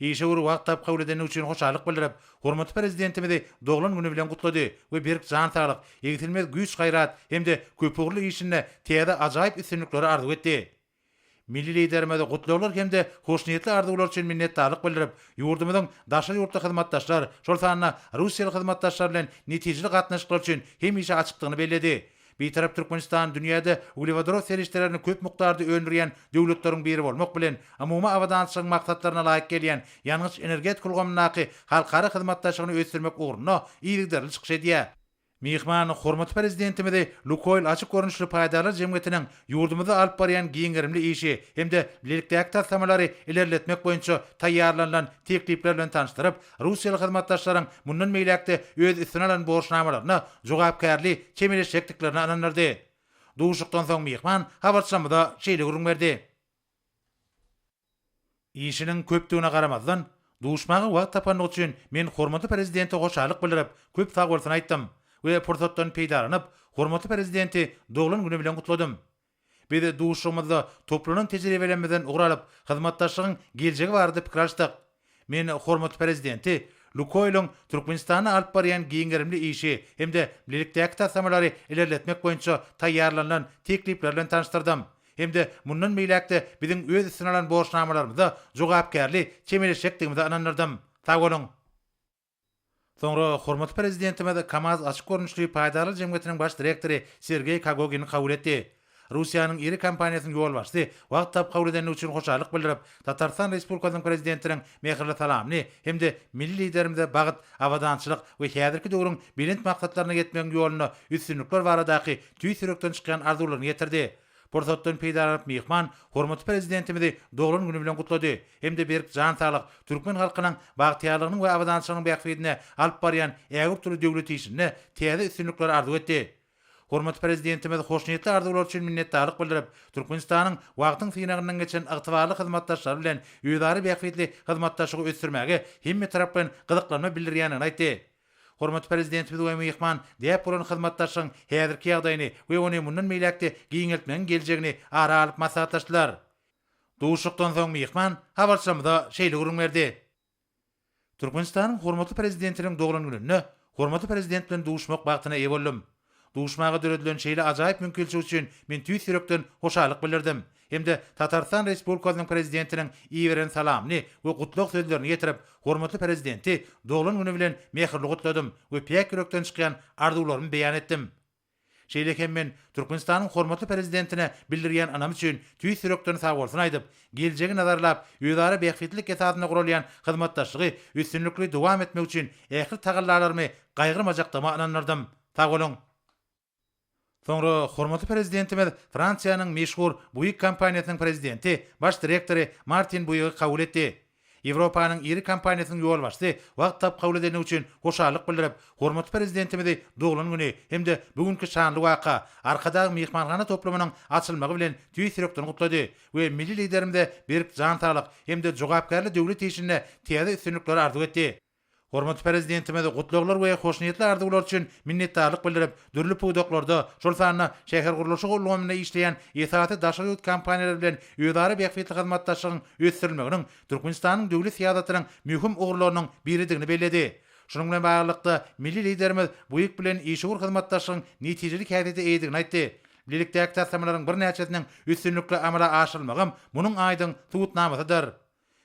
Işewür wagt tapyp kabul edendigi üçin hoşallyk bildirip, hormatly Prezidentimizi doglan güni bilen gutlady we berk jan saglyk, egsilmez güýç-gaýrat hem-de köpugurly işinde täze ajaýyp üstünlikleri arzuw etdi. Milli Liderimiz gutlaglar hem-de hoşniýetli arzuwlar üçin minnetdarlyk bildirip, ýurdumyzyň daşary ýurtly hyzmatdaşlar, şol sanda russiýaly hyzmatdaşlar bilen netijeli gatnaşyklar üçin hemişe açykdygyny belledi. Bitarap Türkmenistan dünýäde uglewodorod serişdelerini köp mukdarda öndürýän döwletleriň biri bolmak bilen, umumy abadançylygyň maksatlaryna laýyk gelýän ýangyç-energetika ulgamyndaky halkara hyzmatdaşlygyny ösdürmek ugrunda yzygiderli çykyş edýär. Myhman hormatly Prezidentimizi Lukoýl açyk görnüşli paýdarlar jemgyýetiniň ýurdumyzda alyp barýan giň gerimli işi hem-de bilelikdäki taslamalary ilerletmek boýunça taýýarlanylan teklipler bilen tanyşdyryp, russiýaly hyzmatdaşlaryň mundan beýläk-de öz üstüne alan borçnamalaryna jogapkärli çemeleşjekdiklerine ynandyrdy. Duşuşykdan soň myhman habarçymyza şeýle gürrüň berdi. Işiniň köpdügine garamazdan, duşmaga wagt tapandygy üçin men hormatly Prezidente hoşallyk bildirip, köp sagbolsun aýtdym we pursatdan peýdalanyp, hormatly Prezidenti doglan güni bilen gutladym. Biz duşuşygymyzda toplanan tejribelerimizden ugur alyp, hyzmatdaşlygyň geljegi barada pikir alyşdyk. Men hormatly Prezidenti Lukoýlyň Türkmenistanda alyp barýan giň gerimli işi hem-de bilelikdäki taslamalary ilerletmek boýunça taýýarlanylan teklipler bilen tanyşdyrdym hem-de mundan beýläk-de biziň öz üstüne alan borçnamalarymyza jogapkärli çemeleşjekdigimize ynandyrdym. Sag boluň! Soňra hormatly Prezidentimiz KAMAZ açyk görnüşli paýdarlar jemgyýetiniň baş direktory Sergeý Kogogini kabul etdi. Russiýanyň iri kompaniýasynyň ýolbaşçysy wagt tapyp kabul edendigi üçin hoşallyk bildirip, Tatarystan Respublikasynyň Prezidentiniň mähirli salamyny hem-de milli Liderimize bagt, abadançylyk we häzirki döwrüň belent maksatlaryna ýetmegiň ýolunda üstünlikler baradaky tüýs ýürekden çykýan arzuwlaryny ýetirdi. Pursatdan peýdalanyp myhman hormatly Prezidentimizi doglan güni bilen gutlady hem-de berk jan saglyk, türkmen halkynyň bagtyýarlygynyň we abadançylygynyň bähbidine alyp barýan ägirt uly döwlet işinde täze üstünlikleri arzuw etdi. Hormatly Prezidentimiz hoşniýetli arzuwlar üçin minnetdarlyk bildirip, Türkmenistanyň wagtyň synagyndan geçen ygtybarly hyzmatdaşlary bilen özara bähbitli hyzmatdaşlygy ösdürmäge hemmetaraplaýyn gyzyklanma bildirýändigini aýtdy. Hormatly Prezidentimiz we myhman däp bolan hyzmatdaşlygyň häzirki ýagdaýyny we ony mundan beýläk-de giňeltmegiň geljegini ara alyp maslahatlaşdylar. Duşuşykdan soň myhman habarçymyza şeýle gürrüň berdi. Türkmenistanyň hormatly Prezidentiniň doglan gününde hormatly Prezident bilen duşmak bagtyna eýe boldum. Duşmaga döredilen şeýle ajaýyp mümkinçilik üçin men tüýs ýürekden hoşallyk bildirdim hem-de Tatarystan Respublikasynyň Prezidentiniň iberen salamyny we gutlag sözlerini getirip, hormatly Prezidenti doglan güni bilen mähirli gutladym we päk ýürekden çykýan arzuwlarymy beýan etdim. Şeýle hem men Türkmenistanyň hormatly Prezidentine bildirýän ynamy üçin tüýs ýürekden sagbolsun aýdyp, geljegi nazarlap, özara bähbitlilik esasynda guralýan hyzmatdaşlygy üstünlikli dowam etmek üçin ähli tagallalarymy gaýgyrmajakdygyma ynandyrdym. Sag boluň! Soňra hormatly Prezidentimiz Fransiýanyň meşhur Buig kompaniýasynyň prezidenti, baş direktory Martin Buigi kabul etdi. Ýewropanyň iri kompaniýasynyň ýolbaşçysy wagt tapyp kabul edendigi üçin hoşallyk bildirip, hormatly Prezidentimizi doglan güni hem-de bu günki şanly waka, Arkadag myhmanhana toplumynyň açylmagy bilen tüýs ýürekden gutlady we milli Liderimize berk jan saglyk hem-de jogapkärli döwlet işinde täze üstünlikleri arzuw etdi. Hormatly Prezidentimiz gutlaglar we hoşniýetli arzuwlar üçin minnetdarlyk bildirip, dürli pudaklarda, şol sanda şähergurluşyk ulgamynda işleýän esasy daşary ýurt kompaniýalary bilen özara bähbitli hyzmatdaşlygyň ösdürilmeginiň Türkmenistanyň döwlet syýasatynyň möhüm ugurlarynyň biridigini belledi. Şunuň bilen baglylykda, milli Liderimiz Buig bilen işewür hyzmatdaşlygyň netijeli häsiýete eýedigini aýtdy. Bilelikdäki taslamalaryň birnäçesiniň üstünlikli amala aşyrylmagam munuň aýdyň subutnamasydyr.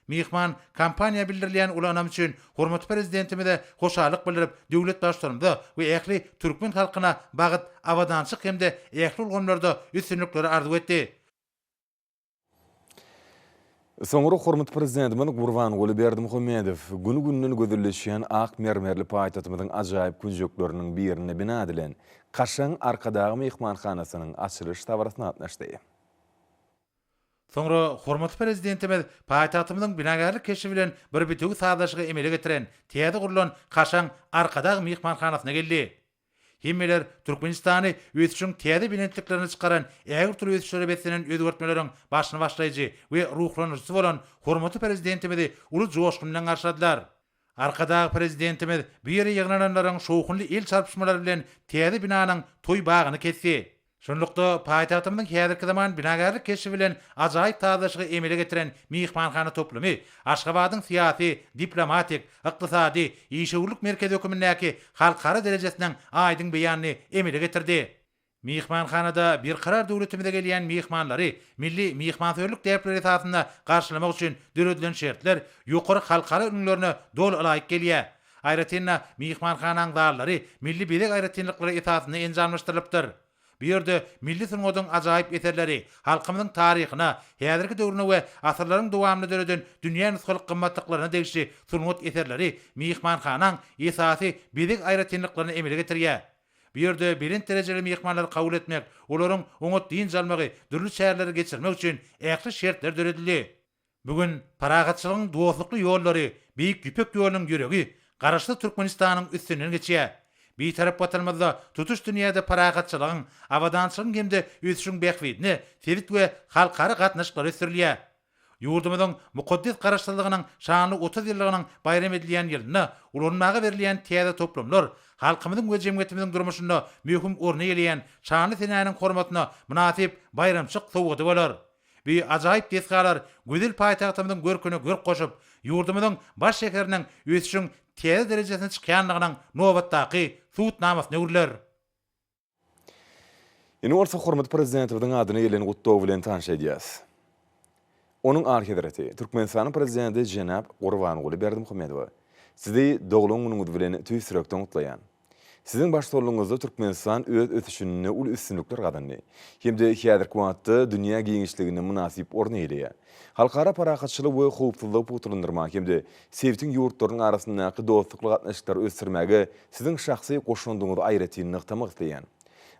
Myhman kompaniýa bildirilýän uly ynam üçin hormatly Prezidentimize hoşallyk bildirip, döwlet Baştutanymyza we ähli türkmen halkyna bagt, abadançylyk hem-de ähli ulgamlarda üstünlikleri arzuw etdi. Soňra hormatly Prezidentimiz Gurbanguly Berdimuhamedow gün-günden gözelleşýän ak mermerli paýtagtymyzyň ajaýyp künjekleriniň birinde bina edilen kaşaň Arkadag myhmanhanasynyň açylyş dabarasyna gatnaşdy. Soňra hormatly Prezidentimiz paýtagtymyzyň binagärlik keşbi bilen bir bitewi sazlaşygy emele getiren täze gurlan kaşaň Arkadag myhmanhanasyna geldi. Hemmeler Türkmenistany ösüşiň täze belentliklerine çykaran ägirt uly ösüşlere beslenen özgertmeleriň başyny başlaýjy we ruhlandyryjysy bolan hormatly Prezidentimizi uly joşgun bilen garşyladylar. Arkadag Prezidentimiz bu ýere ýygnananlaryň şowhunly el çarpyşmalary bilen täze binanyň toý bagyny kesdi. Şunlukda, paýtagtymyzyň häzirki zaman binagärlik keşbi bilen ajaýyp sazlaşygy emele getiren myhmanhana toplumy Aşgabadyň syýasy, diplomatik, ykdysady, işewürlik merkezi hökümindäki halkara derejesiniň aýdyň beýanyny emele getirdi. Myhmanhanada Berkarar döwletimize gelýän myhmanlary milli myhmansöýerlik däpleri esasynda garşylamak üçin döredilen şertler ýokary halkara ülňülerine doly ylaýyk gelýär. Aýratyn-da, myhmanhanaň zallary milli bezeg aýratynlyklary esasynda enjamlaşdyrylypdyr. Bu ýerde milli sungatyň ajaýyp eserleri, halkymyzyň taryhyna, häzirki döwrüne we asyrlaryň dowamynda döreden dünýä nusgalyk gymmatlyklaryna degişli sungat eserleri myhmanhanaň esasy bezeg aýratynlyklaryny emele getirýär. Bu ýerde belent derejeli myhmanlary kabul etmek, olaryň oňat dynç almagy, dürli çäreleri geçirmek üçin ähli şertler döredildi. Bu gün parahatçylygyň dostlukly ýollary Beýik Ýüpek ýolunyň ýüregi Garaşsyz Türkmenistanyň üstünden geçýär. Bitarap Watanymyzda tutuş dünýäde parahatçylygyň, abadançylygyň hem-de ösüşiň bähbidine sebit we halkara gatnaşyklar ösdürilýär. Ýurdumyzyň mukaddes Garaşsyzlygynyň şanly 30 ýyllygynyň baýram edilýän ýylynda ulanmaga berilýän täze toplumlar halkymyzyň we jemgyýetimiziň durmuşynda möhüm orny eýeleýän şanly senäniň hormatyna mynasyp baýramçylyk sowgady bolar. Bu ajaýyp desgalar gözel paýtagtymyzyň görküne görk goşup, ýurdumyzyň baş şäheriniň ösüşiň täze derejesine çykýandygynyň nobatdaky subutnamasyna öwrüler. Indi bolsa hormatly Prezidentimiziň adyna gelen gutlag bilen tanyş edýäris. Onuň Alyhezreti, Türkmenistanyň Prezidenti jenap Gurbanguly Berdimuhamedowa, Sizi doglan günüňiz bilen tüýs ýürekden gutlaýan. Siziň baştutanlygyňyzda Türkmenistan öz ösüşinde uly üstünlikler gazandy hem-de häzirki wagtda dünýä giňişliginde mynasyp orun eýeleýär. Halkara parahatçylygy we howpsuzlygy pugtalandyrmaga hem-de sebitiň ýurtlarynyň arasyndaky dostlukly gatnaşyklary ösdürmäge Siziň şahsy goşandyňyzy aýratyn nygtamak isleýän.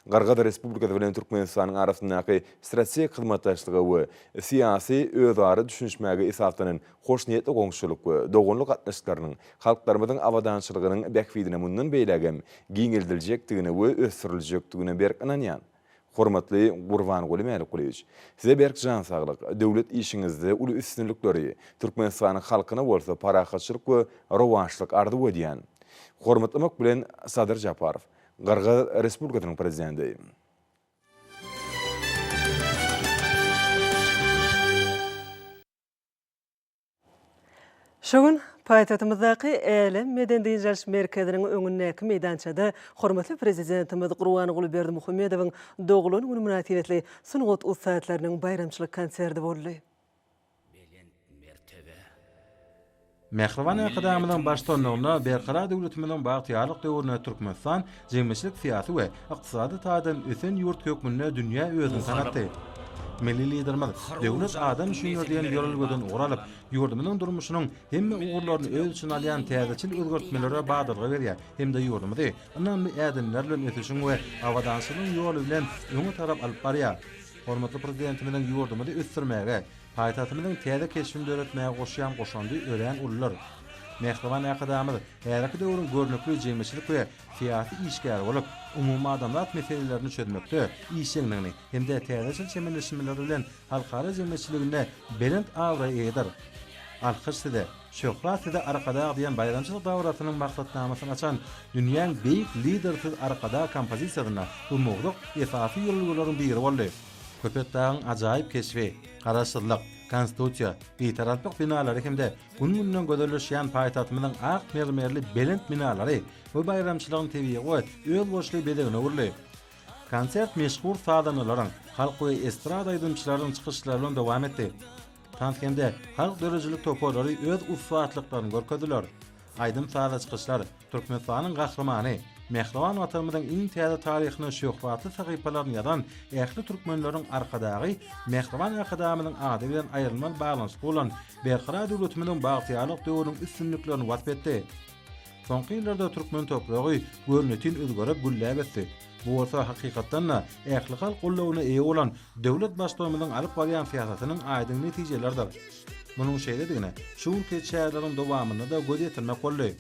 Gyrgyz Respublikasy bilen Türkmenistanyň arasyndaky strategik hyzmatdaşlyga we syýasy özara düşünişmäge esaslanan hoşniýetli goňşuçylyk we doganlyk gatnaşyklarynyň halklarymyzyň abadançylygynyň bähbidine mundan beýlägem giňeldiljekdigine we ösdüriljekdigine berk ynanýan. Hormatly Gurbanguly Mälikgulyýewiç, Size berk jan saglyk, döwlet işiňizde uly üstünlikleri, Türkmenistanyň halkyna bolsa parahatçylyk we rowaçlyk arzuw edýän. Hormatlamak bilen, Sadyr Japarow, Gyrgyz Respublikasynyň Prezidenti. Şu gün. Paýtagtymyzdaky Älem medeni-dynç alyş merkeziniň öňündäki meýdançada hormatly Prezidentimiz Gurbanguly Berdimuhamedowyň doglan güni mynasybetli sungat ussatlarynyň baýramçylyk konserti boldy. Belent mertebe. Mähriban Arkadagymyzyň baştutanlygynda Berkarar döwletimiziň bagtyýarlyk döwründe Türkmenistan jemgyýetçilik-syýasy we ykdysady taýdan ösen ýurt hökmünde dünýä özüni tanatdy. Milli Liderimiz Döwlet adam üçindir diýen ýörelgeden ugur alyp, ýurdumyzyň durmuşynyň hemme ugurlaryny öz içine alýan täzeçil özgertmelere badalga berýär hem-de ýurdumyzy ynamly ädimler bilen ösüşiň we abadançylygyň ýoly bilen öňe tarap alyp barýar. Hormatly Prezidentimiziň ýurdumyzy ösdürmäge, paýtagtymyzyň täze keşbini döretmäge goşýan goşandy örän uludyr. Mähriban Arkadagymyz häzirki döwrüň görnükli jemgyýetçilik we syýasy işgäri bolup, umumadamzat meselelerini çözmekde işjeňligini hem-de täzeçil çemeleşmeleri bilen halkara jemgyýetçiliginde belent abraýa eýedir. Alkyş size, şöhrat size Arkadag diýen baýramçylyk dabarasynyň maksatnamasyny açan dünýäň beýik Lideri siz Arkadag kompozisiýasynda bu mowzuk esasy ýörelgeleriň biri boldy. Köpetdagyň ajaýyp keşbi, Garaşsyzlyk, Konstitusiýa, Bitaraplyk binalary hem-de gün-günden gözelleşýän paýtagtymyzyň ak mermerli belent binalary bu baýramçylygyň tebigy we özboluşly bezegine öwrüldi. Konsert meşhur sazandalaryň, halk we estrada aýdymçylarynyň çykyşlary bilen dowam etdi. Tans hem-de halk döredijilik toparlary öz ussatlyklaryny görkezdiler. Aýdym-sazly çykyşlar Türkmenistanyň Gahrymany, mähriban Watanymyzyň iň täze taryhynyň şöhratly sahypalaryny ýazan ähli türkmenleriň Arkadagy, mähriban Arkadagymyzyň ady bilen aýrylmaz baglanyşykly bolan Berkarar döwletimiziň bagtyýarlyk döwrüniň üstünliklerini wasp etdi. Soňky ýyllarda türkmen topragy görnetin özgerip, gülläp ösdi. Bu bolsa, hakykatdan-da, ählihalk goldawyna eýe bolan döwlet Baştutanymyzyň alyp barýan syýasatynyň aýdyň netijeleridir. Munuň şeýledigine şu günki çäreleriň dowamynda-da göz ýetirmek boldy.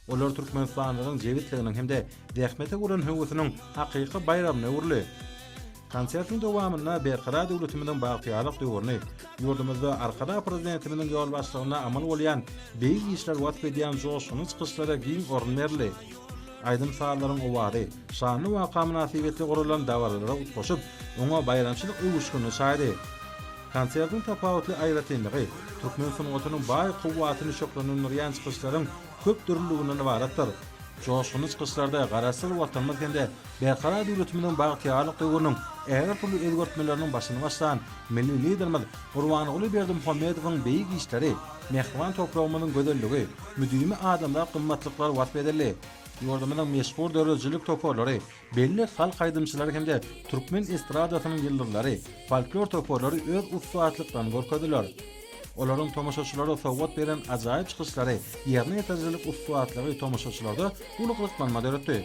Olar türkmenistanlylaryň jebisliginiň hem-de zähmete bolan höwesiniň hakyky baýramyna öwrüldi. Konsertiň dowamynda Berkarar döwletimiziň bagtyýarlyk döwrüni, ýurdumyzda Arkadag Prezidentimiziň ýolbaşçylygynda amal bolýan beýik işleri wasp edýän joşgunly çykyşlara giň orun berildi. Aýdym-sazlaryň owazy şanly waka mynasybetli guralan dabaralara utgaşyp, oňa baýramçylyk öwüşginini çaýdy. Konsertiň tapawutly aýratynlygy türkmen sungatynyň baý kuwwatyny şöhlelendirýän çykyşlaryň köp dürlüliginden ybaratdyr. Joşgunly çykyşlarda Garaşsyz Watanymyz hem-de Berkarar döwletimiziň bagtyýarlyk döwrüniň ägirt uly özgertmeleriniň başyny başlan Milli Liderimiz Gurbanguly Berdimuhamedowyň beýik işleri, mähriban topragymyzyň gözelligi, müdimi adamzat gymmatlyklary wasp edildi. Ýurdumyzyň meşhur döredijilik toparlary, belli halk aýdymçylary hem-de türkmen estradasynyň ýyldyzlary, folklor toparlary öz ussatlyklaryny görkezdiler. Olaryň tomaşaçylara sowgat beren ajaýyp çykyşlary, ýerine ýetirijilik ussatlygy tomaşaçylarda uly gyzyklanma döretdi.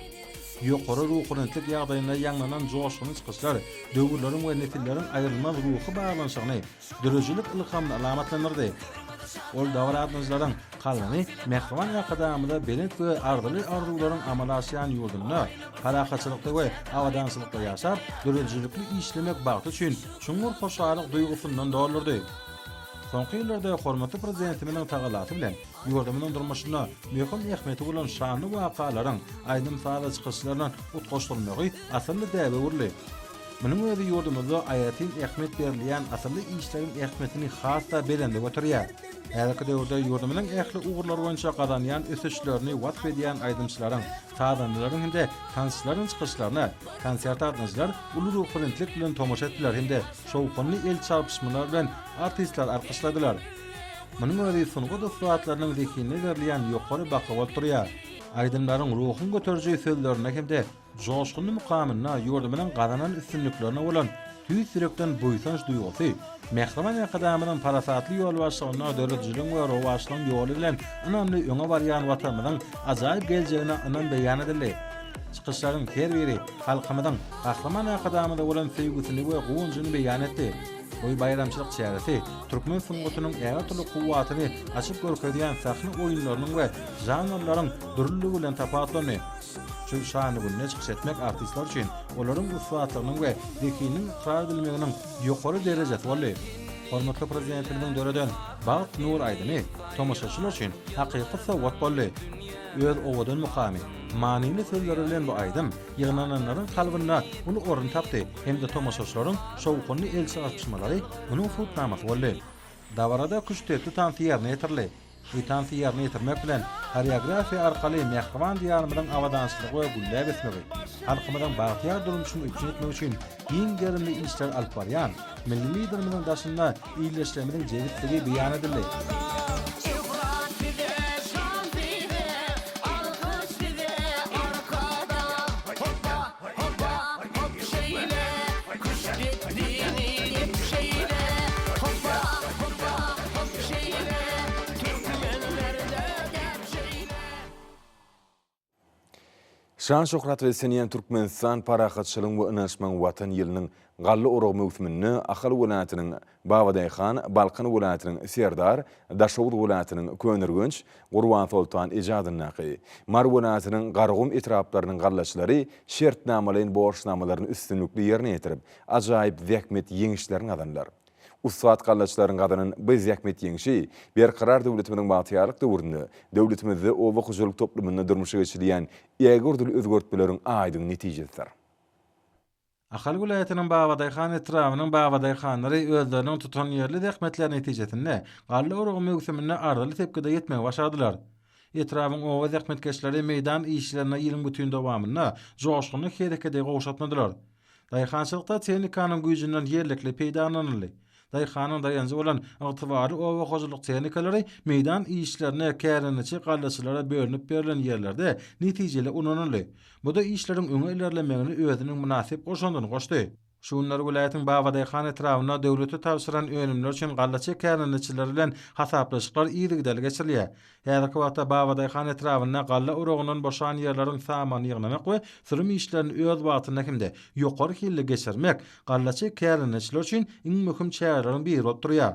Ýokary ruhubelentlik ýagdaýynda ýaňlanan joşgunly çykyşlar döwürleriň we nesilleriň aýrylmaz ruhy baglanyşygyny, döredijilik ylhamyny alamatlandyrdy. Ol dabara gatnaşyjylaryň kalbyny mähriban Arkadagymyza belent we arzyly arzuwlaryň amala aşýan ýurdunda parahatçylykda we abadançylykda ýaşap, döredijilikli işlemek bagty üçin çuňňur hoşallyk duýgusyndan doldurdy. Soňky ýyllarda hormatly Prezidentimiziň tagallasy bilen ýurdumyzyň durmuşynda möhüm ähmiýeti bolan şanly wakalaryň aýdym-sazly çykyşlaryna utgaşdyrylmagy asylly däbe öwrüldi. Munuň özi ýurdumyzda aýratyn ähmiýet berilýän asylly işleriň ähmiýetini has-da belende göterýär. Häzirki döwürde ýurdumyzyň ähli ugurlar boýunça gazanýan ösüşlerini wasp edýän aýdymçylaryň, sazandalaryň hem-de tansçylaryň çykyşlaryna konserte gatnaşyjylar uly ruhubelentlik bilen tomaşa etdiler hem-de şowhunly el çarpyşmalar bilen artistleri alkyşladylar. Munuň özi sungat ussatlarynyň zehinine berilýän ýokary baha bolup durýar. Aýdymlaryň ruhuňy göteriji sözlerinde hem-de Joşgunly mukamynda ýurdumyzyň gazanan üstünliklerine bolan tüýs ýürekden buýsanç duýgusy, mähriban Arkadagymyzyň parasatly ýolbaşçylygynda döredijiligiň we rowaçlygyň ýoly bilen ynamly öňe barýan Watanymyzyň ajaýyp geljegine ynam beýan edildi. Çykyşlaryň her biri halkymyzyň Gahryman Arkadagymyza bolan söýgüsini we guwanjyny beýan etdi. Bu baýramçylyk çäresi türkmen sungatynyň ägirt uly kuwwatyny açyp görkezýän sahna oýunlarynyň we žanrlaryň dürlüligi bilen tapawutlandy. Şu şanly günde çykyş etmek artistler üçin olaryň ussatlygynyň we zehininiň ykrar edilmeginiň ýokary derejesi boldy. Hormatly Prezidentimiziň döreden Bagt nur aýdymy tomaşaçylar üçin hakyky sowgat boldy. Öz owadan mukamy, manyly sözleri bilen bu aýdym ýygnananlaryň kalbynda uly orun tapdy hem-de tomaşaçylaryň şowhunly el çarpyşmalary munuň subutnamasy boldy. Dabarada küştdepdi tansy ýerine ýetirildi. Bu tansy ýerine ýetirmek bilen, horeografiýa arkaly mähriban Diýarymyzyň abadançylygy we gülläp ösmegi, halkymyzyň bagtyýar durmuşyny üpjün etmek üçin giň gerimli işleri alyp barýan Milli Liderimiziň daşynda ildeşlerimiziň jebisligi beýan edildi. Şöhrat size, şan size, alkyş size, Arkadag! Hopba, hopba, hop şeýle, küştdepdini dep şeýle, hopba, hopba, hop şeýle, türkmenlerde däp şeýle. Şan-şöhrat beslenýän Türkmenistan parahatçylygyň we ynanyşmagyň Watan ýylynyň galla oragy möwsüminde Ahal welaýatynyň Babadaýhan, Balkan welaýatynyň Serdar, Daşoguz welaýatynyň Köneürgenç, Gurbansoltan eje adyndaky, Mary welaýatynyň Garagum etraplarynyň gallaçylary şertnamalaýyn borçnamalaryny üstünlikli ýerine ýetirip, ajaýyp zähmet ýeňişlerini gazandylar. Ussat gallaçylaryň gazanan bu zähmet ýeňşi Berkarar döwletimiziň bagtyýarlyk döwründe döwletimizde oba hojalyk toplumynda durmuşa geçirilýän ägirdül özgertmeleriň aýdyň netijesidir. Ahal welaýatynyň Babadaýhan etrabynyň babadaýhanlary özleriniň tutanýerli zähmetleri netijesinde galla oragy möwsüminde arzyly sepgide ýetmegi başardylar. Etrabyň oba zähmetkeşleri meýdan işlerinde ýylyň bütin dowamynda joşgunly herekedi gowşatmadylar. Daýhançylykda tehnikanyň güýjünden ýerlikli peýdalanyldy. Daýhanyň daýanjy bolan ygtybarly oba hojalyk tehnikalary meýdan işlerine kärendeçi gallaçylara bölünip berlen ýerlerde netijeli ulanyldy. Bu-da işleriň öňe ilerlemegine özüniň mynasyp goşandyny goşdy. Şu günler welaýatyň Babadaýhan etrabynda döwlete tabşyran önümleri üçin gallaçy kärendeçiler bilen hasaplaşyklar yzygiderli geçirilýär. Häzirki wagtda Babadaýhan etrabynda galla urugyndan boşan ýerleriň samanyny ýygnamak we sürüm işlerini öz wagtynda hem-de ýokary hilli geçirmek gallaçy kärendeçiler üçin iň möhüm çäreleriň biri bolup durýar.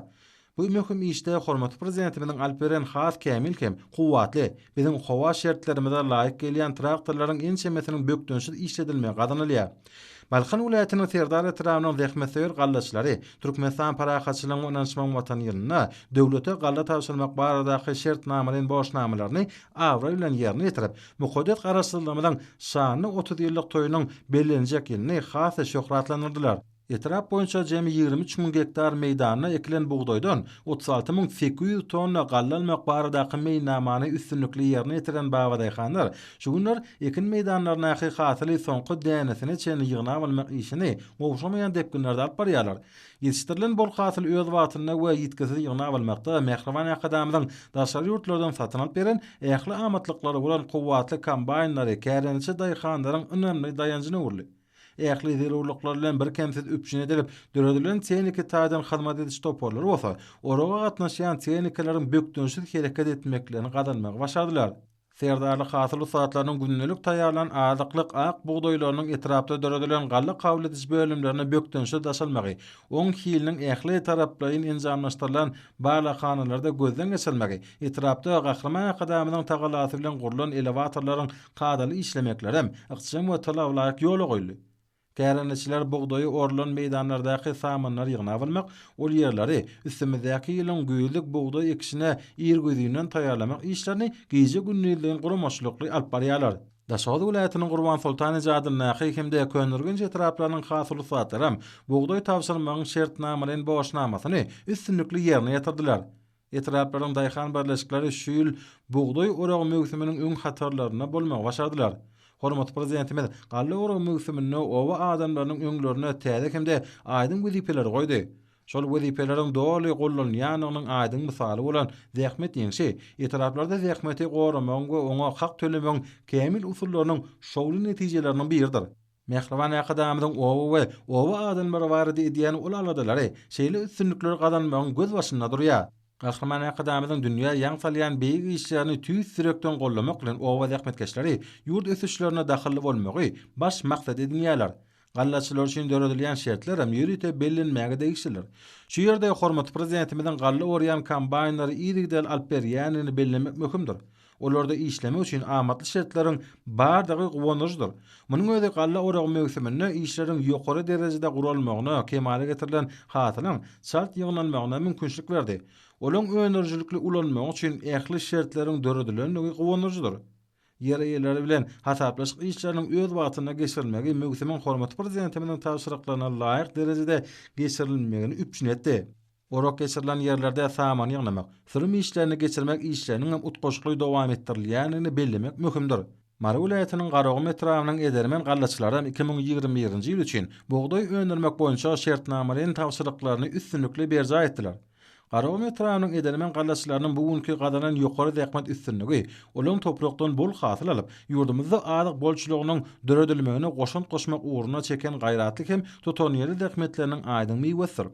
Bu möhüm işde hormatly Prezidentimiziň alyp beren has kämil hem kuwwatly, biziň howa şertlerimize laýyk gelýän traktorlaryň ençemesiniň bökdençsiz işledilmegi gazanylýar. Balkan welaýatynyň Serdar etrabynyň zähmetsöýer gallaçylary Türkmenistan Parahatçylygyň we ynanyşmagyň Watany ýylynda döwlete galla tabşyrmak baradaky şertnamalaýyn borçnamalaryny abraý bilen ýerine ýetirip, mukaddes Garaşsyzlygymyzyň şanly 30 ýyllyk toýunyň bellenjek ýylyny has-da şöhratlandyrdylar. Etrap boýunça jemi 23 müň gektar meýdanda ekilen bugdaýdan 36 800 tonna galla almak baradaky meýilnamany üstünlikli ýerine ýetiren babadaýhanlar şu günler ekin meýdanlaryndaky hasyly soňky dänesine çenli ýygnap almak işini gowşamaýan depginlerde alyp barýarlar. Ýetişdirilen bol hasyly öz wagtynda we ýitgisiz ýygnap almakda mähriban Arkadagymyzyň daşary ýurtlardan satyn alyp beren ähli amatlyklary bolan kuwwatly kombaýnlary kärendeçi daýhanlaryň ynamly daýanjyna öwrüldi. Ähli zerurlyklar bilen birkemsiz üpjün edilip, döredilen tehniki taýdan hyzmat ediş toparlary bolsa, oraga gatnaşýan tehnikalaryň bökdençsiz hereket etmeklerini gazanmagy başardylar. Serdarly hasyl ussatlarynyň gündelik taýýarlan azyklyk ak bugdaýlarynyň etrapda döredilen galla kabul ediş bölümlerine bökdençsiz daşalmagy, oň hiliniň ähli taraplaýyn enjamlaşdyrylan barlaghanalarda gözden geçirilmegi, etrapda Gahryman Arkadagymyzyň tagallasy bilen gurlan elewatorlaryň kadaly işlemeklerem ykjam we talabalaýyk ýola goýuldy. Kärendeçiler bugdaýy orlan meýdanlardaky samanlary ýygnap almak, ol ýerleri üstümizdäki ýylyň güýzlük bugdaý ekişine irgözinden taýýarlamak işlerini gije-gündizleýin guramaçylykly alyp barýarlar. Daşoguz welaýatynyň Gurbansoltan eje adyndaky hem-de Köneürgenç etraplarynyň hasyl ussatlaram bugdaý tabşyrmagyň şertnamalaýyn borçnamasyny üstünlikli ýerine ýetirdiler. Etraplaryň daýhan birleşikleri şu ýyl bugdaý oragy möwsüminiň öň hatarlarynda bolmagy başardylar. Hormatly Prezidentimiz galla oragy möwsüminde oba adamlarynyň öňlerinde täze hem-de aýdyň wezipeleri goýdy. Şol wezipeleriň doly gollanylýandygynyň aýdyň mysaly bolan zähmet ýeňşi etraplarda zähmeti goramagyň we oňa hak tölemegiň kämil usullarynyň şowly netijeleriniň biridir. Mähriban Arkadagymyzyň oba we oba adamlary barada edýän uly aladalary şeýle üstünlikleri gazanmagyň gözbaşynda durýar. Gahryman Arkadagymyzyň dünýä ýaň salýan beýik işlerini tüýs ýürekden goldamak bilen oba zähmetkeşleri ýurt ösüşlerine dahylly bolmagy baş maksat edinýärler. Gallaçylar üçin döredilýän şertlerem ýörite bellenmäge degişlidir. Şu ýerde hormatly Prezidentimiziň galla orýan kombaýnlary yzygiderli alyp berýändigini bellemek möhümdir. Olarda işlemek üçin amatly şertleriň bardygy guwandyryjydyr. Munuň özi galla oragy möwsüminde işleriň ýokary derejede guralmagyna, kemala getirilen hasylyň çalt ýygnalmagyna mümkinçilik berdi. Olaň öndürijilikli ulanmagy üçin ähli şertleriň döredilendigi guwandyryjydyr. Ýer eýeleri bilen hasaplaşyk işleriniň öz wagtynda geçirilmegi möwsümiň hormatly Prezidentimiziň tabşyryklaryna laýyk derejede geçirilmegini üpjün etdi. Orak geçirilen ýerlerde saman ýygnamak, sürüm işlerini geçirmek işleriniň hem utgaşykly dowam etdirilýändigini bellemek möhümdir. Mary welaýatynyň Garagum etrabynyň edermen gallaçylaram 2021-nji ýyl üçin bugdaý öndürmek boýunça şertnamalaýyn tabşyryklaryny üstünlikli berjaý etdiler. Garagum etrabynyň edermen gallaçylarynyň bu günki gazanan ýokary zähmet üstünligi olaryň toprakdan bol hasyl alyp, ýurdumyzda azyk bolçulygynyň döredilmegine goşant goşmak ugrunda çeken gaýratly hem tutanýerli zähmetleriniň aýdyň miwesidir.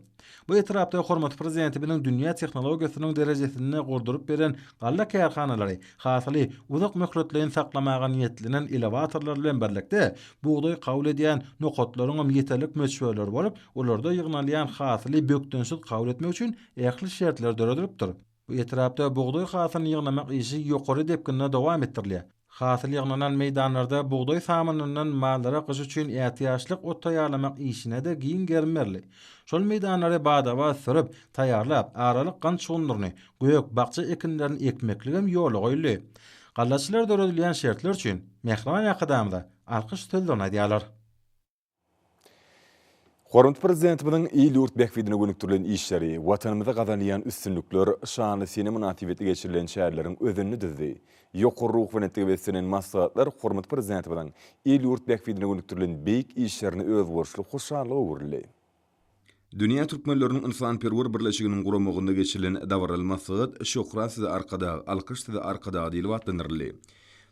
Bu etrapda hormatly Prezidentimiziň dünýä tehnologiýasynyň derejesinde gurduryp beren galla kärhanalary hasyly uzak möhletleýin saklamaga niýetlenen elewatorlar bilen birlikde, bugdaý kabul edýän nokatlaryňam ýeterlik möçberleri bolup, olarda ýygnalýan hasyly bökdençsiz kabul etmek üçin ähli şertler döredilipdir. Bu etrapda bugdaý hasylyny ýygnamak işi ýokary depginde dowam etdirilýär. Hasyl ýygnanan meýdanlarda bugdaý samynyndan mallara gyş üçin ätiýaçlyk ot taýýarlamak işine-de giň gerim berildi. Şol meýdanlary bada-bat sürüp, taýýarlap, aralyk gant şugundyryny, gök, bakja ekinlerini ekmekligem ýola goýuldy. Gallaçylar döredilýän şertler üçin mähriban Arkadagymyza alkyş sözlerini aýdýarlar. Hormatly Prezidentimiziň il-ýurt bähbidine gönükdirilen işleri, Watanymyzda gazanylýan üstünlikler şanly sene mynasybetli geçirilen çäreleriň özenini düzdi. Ýokary ruhubelentlige beslenen maslahatlar hormatly Prezidentimiziň il-ýurt bähbidine gönükdirilen beýik işlerine özboluşly hoşallyga öwrüldi. Dünýä türkmenleriniň ynsanperwer birleşiginiň guramagynda geçirilen dabaraly maslahat Şöhrat size Arkadag, alkyş size Arkadag diýlip atlandyryldy.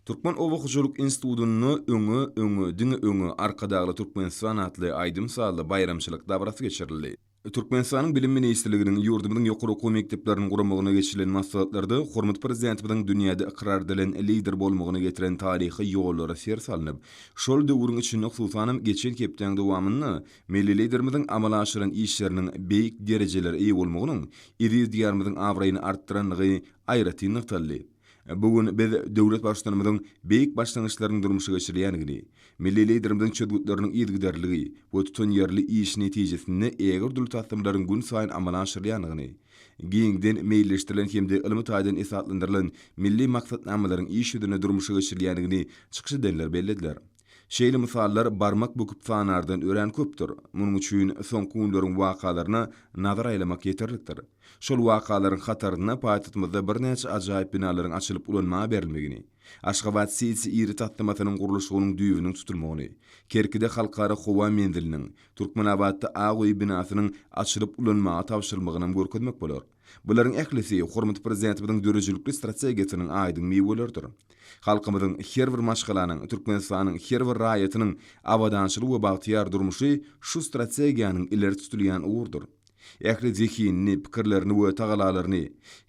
Türkmen oba hojalyk institutynda Öňe, öňe, diňe öňe, Arkadagly Türkmenistan atly aýdym-sazly baýramçylyk dabarasy geçirildi. Türkmenistanyň Bilim ministrliginiň, ýurdumyzyň ýokary okuw mekdepleriniň guramagynda geçirilen maslahatlarda hormatly Prezidentimiziň dünýäde ykrar edilen Lider bolmagyna getiren taryhy ýollara ser salnyp, şol döwrüň içinde, hususanam, geçen hepdäň dowamynda Milli Liderimiziň amala aşyran işleriniň beýik derejelere eýe bolmagynyň eziz Diýarymyzyň abraýyny artdyrandygy aýratyn nygtaldy. Bu gün biz döwlet Baştutanymyzyň beýik başlangyçlarynyň durmuşa geçirilýändigini, milli Liderimiziň çözgütleriniň yzygiderliligi we tutanýerli işi netijesinde ägirt uly taslamalaryň günsaýyn amala aşyrylýandygyny, giňden meýilleşdirilen hem-de ylmy taýdan esaslandyrylan milli maksatnamalaryň iş ýüzünde durmuşa geçirilýändigini çykyş edenler bellediler. Şeýle mysallar barmak büküp sanardan örän köpdür. Munuň üçin soňky günleriň wakalaryna nazar aýlamak ýeterlikdir. Şol wakalaryň hatarynda paýtagtymyzda birnäçe ajaýyp binalaryň açylyp ulanmaga berilmegini, Aşgabat-siti iri taslamasynyň gurluşygynyň düýbüniň tutulmagyny, Kerkide Halkara howa menziliniň, Türkmenabatda Ak öý binasynyň açylyp ulanmaga tabşyrylmagynam görkezmek bolar. Bularyň ählisi hormatly Prezidentimiziň döredijilikli strategiýasynyň aýdyň miweleridir. Halkymyzyň, her bir maşgalanyň, Türkmenistanyň her bir raýatynyň abadançylyk we bagtyýar durmuşy şu strategiýanyň ileri tutulýan ugrudyr. Ähli zehinini, pikirlerini we tagalalaryny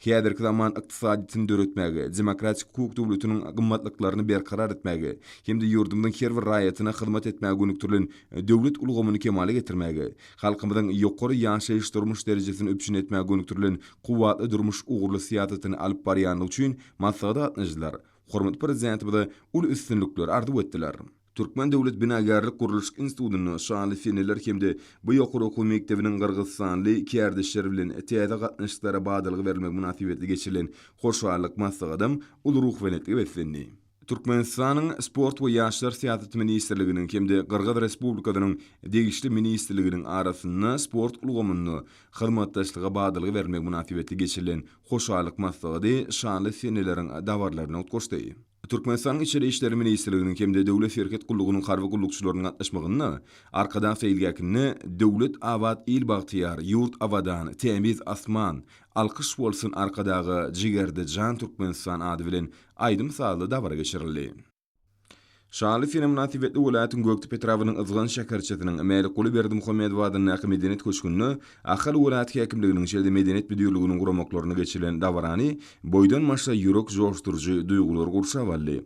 häzirki zaman ykdysadyýetini döretmäge, demokratik hukuk döwletiniň gymmatlyklaryny berkarar etmäge hem-de ýurdumyzyň her bir raýatyna hyzmat etmäge gönükdirilen döwlet ulgamyny kemala getirmäge, halkymyzyň ýokary ýaşaýyş-durmuş derejesini üpjün etmäge gönükdirilen kuwwatly durmuş ugurly syýasatyny alyp barýandygy üçin maslahata gatnaşyjylar hormatly Prezidentimize uly üstünlikleri arzuw etdiler. Türkmen döwlet binagärlik-gurluşyk institutynda şanly seneler hem-de bu ýokary okuw mekdebiniň gyrgyzystanly kärdeşleri bilen täze gatnaşyklara badalga berilmegi mynasybetli geçirilen hoşallyk maslahatam uly ruhubelentlige beslendi. Türkmenistanyň Sport we ýaşlar syýasaty ministrliginiň hem-de Gyrgyz Respublikasynyň degişli ministrliginiň arasynda sport ulgamynda hyzmatdaşlyga badalga bermek mynasybetli geçirilen hoşallyk maslahady şanly seneleriň dabaralaryna utgaşdy. Türkmenistanyň Içeri işler ministrliginiň hem-de Döwlet serhet gullugynyň harby gullukçylarynyň gatnaşmagynda Arkadag seýilgähinde Döwlet abat, il bagtyýar, ýurt abadan, tämiz asman, alkyş bolsun Arkadaga, jigerde jan Türkmenistan ady bilen aýdym-sazly dabara geçirildi. Şanly sene mynasybetli welaýatyň Gökdepe etrabynyň Yzgan şäherçesiniň Mälikguly Berdimuhamedow adyndaky Medeniýet köşgünde Ahal welaýat häkimliginiň şeýle-de Medeniýet müdirliginiň guramaklarynda geçirilen dabarany boýdan-başa ýürek joşduryjy duýgular gurşap aldy.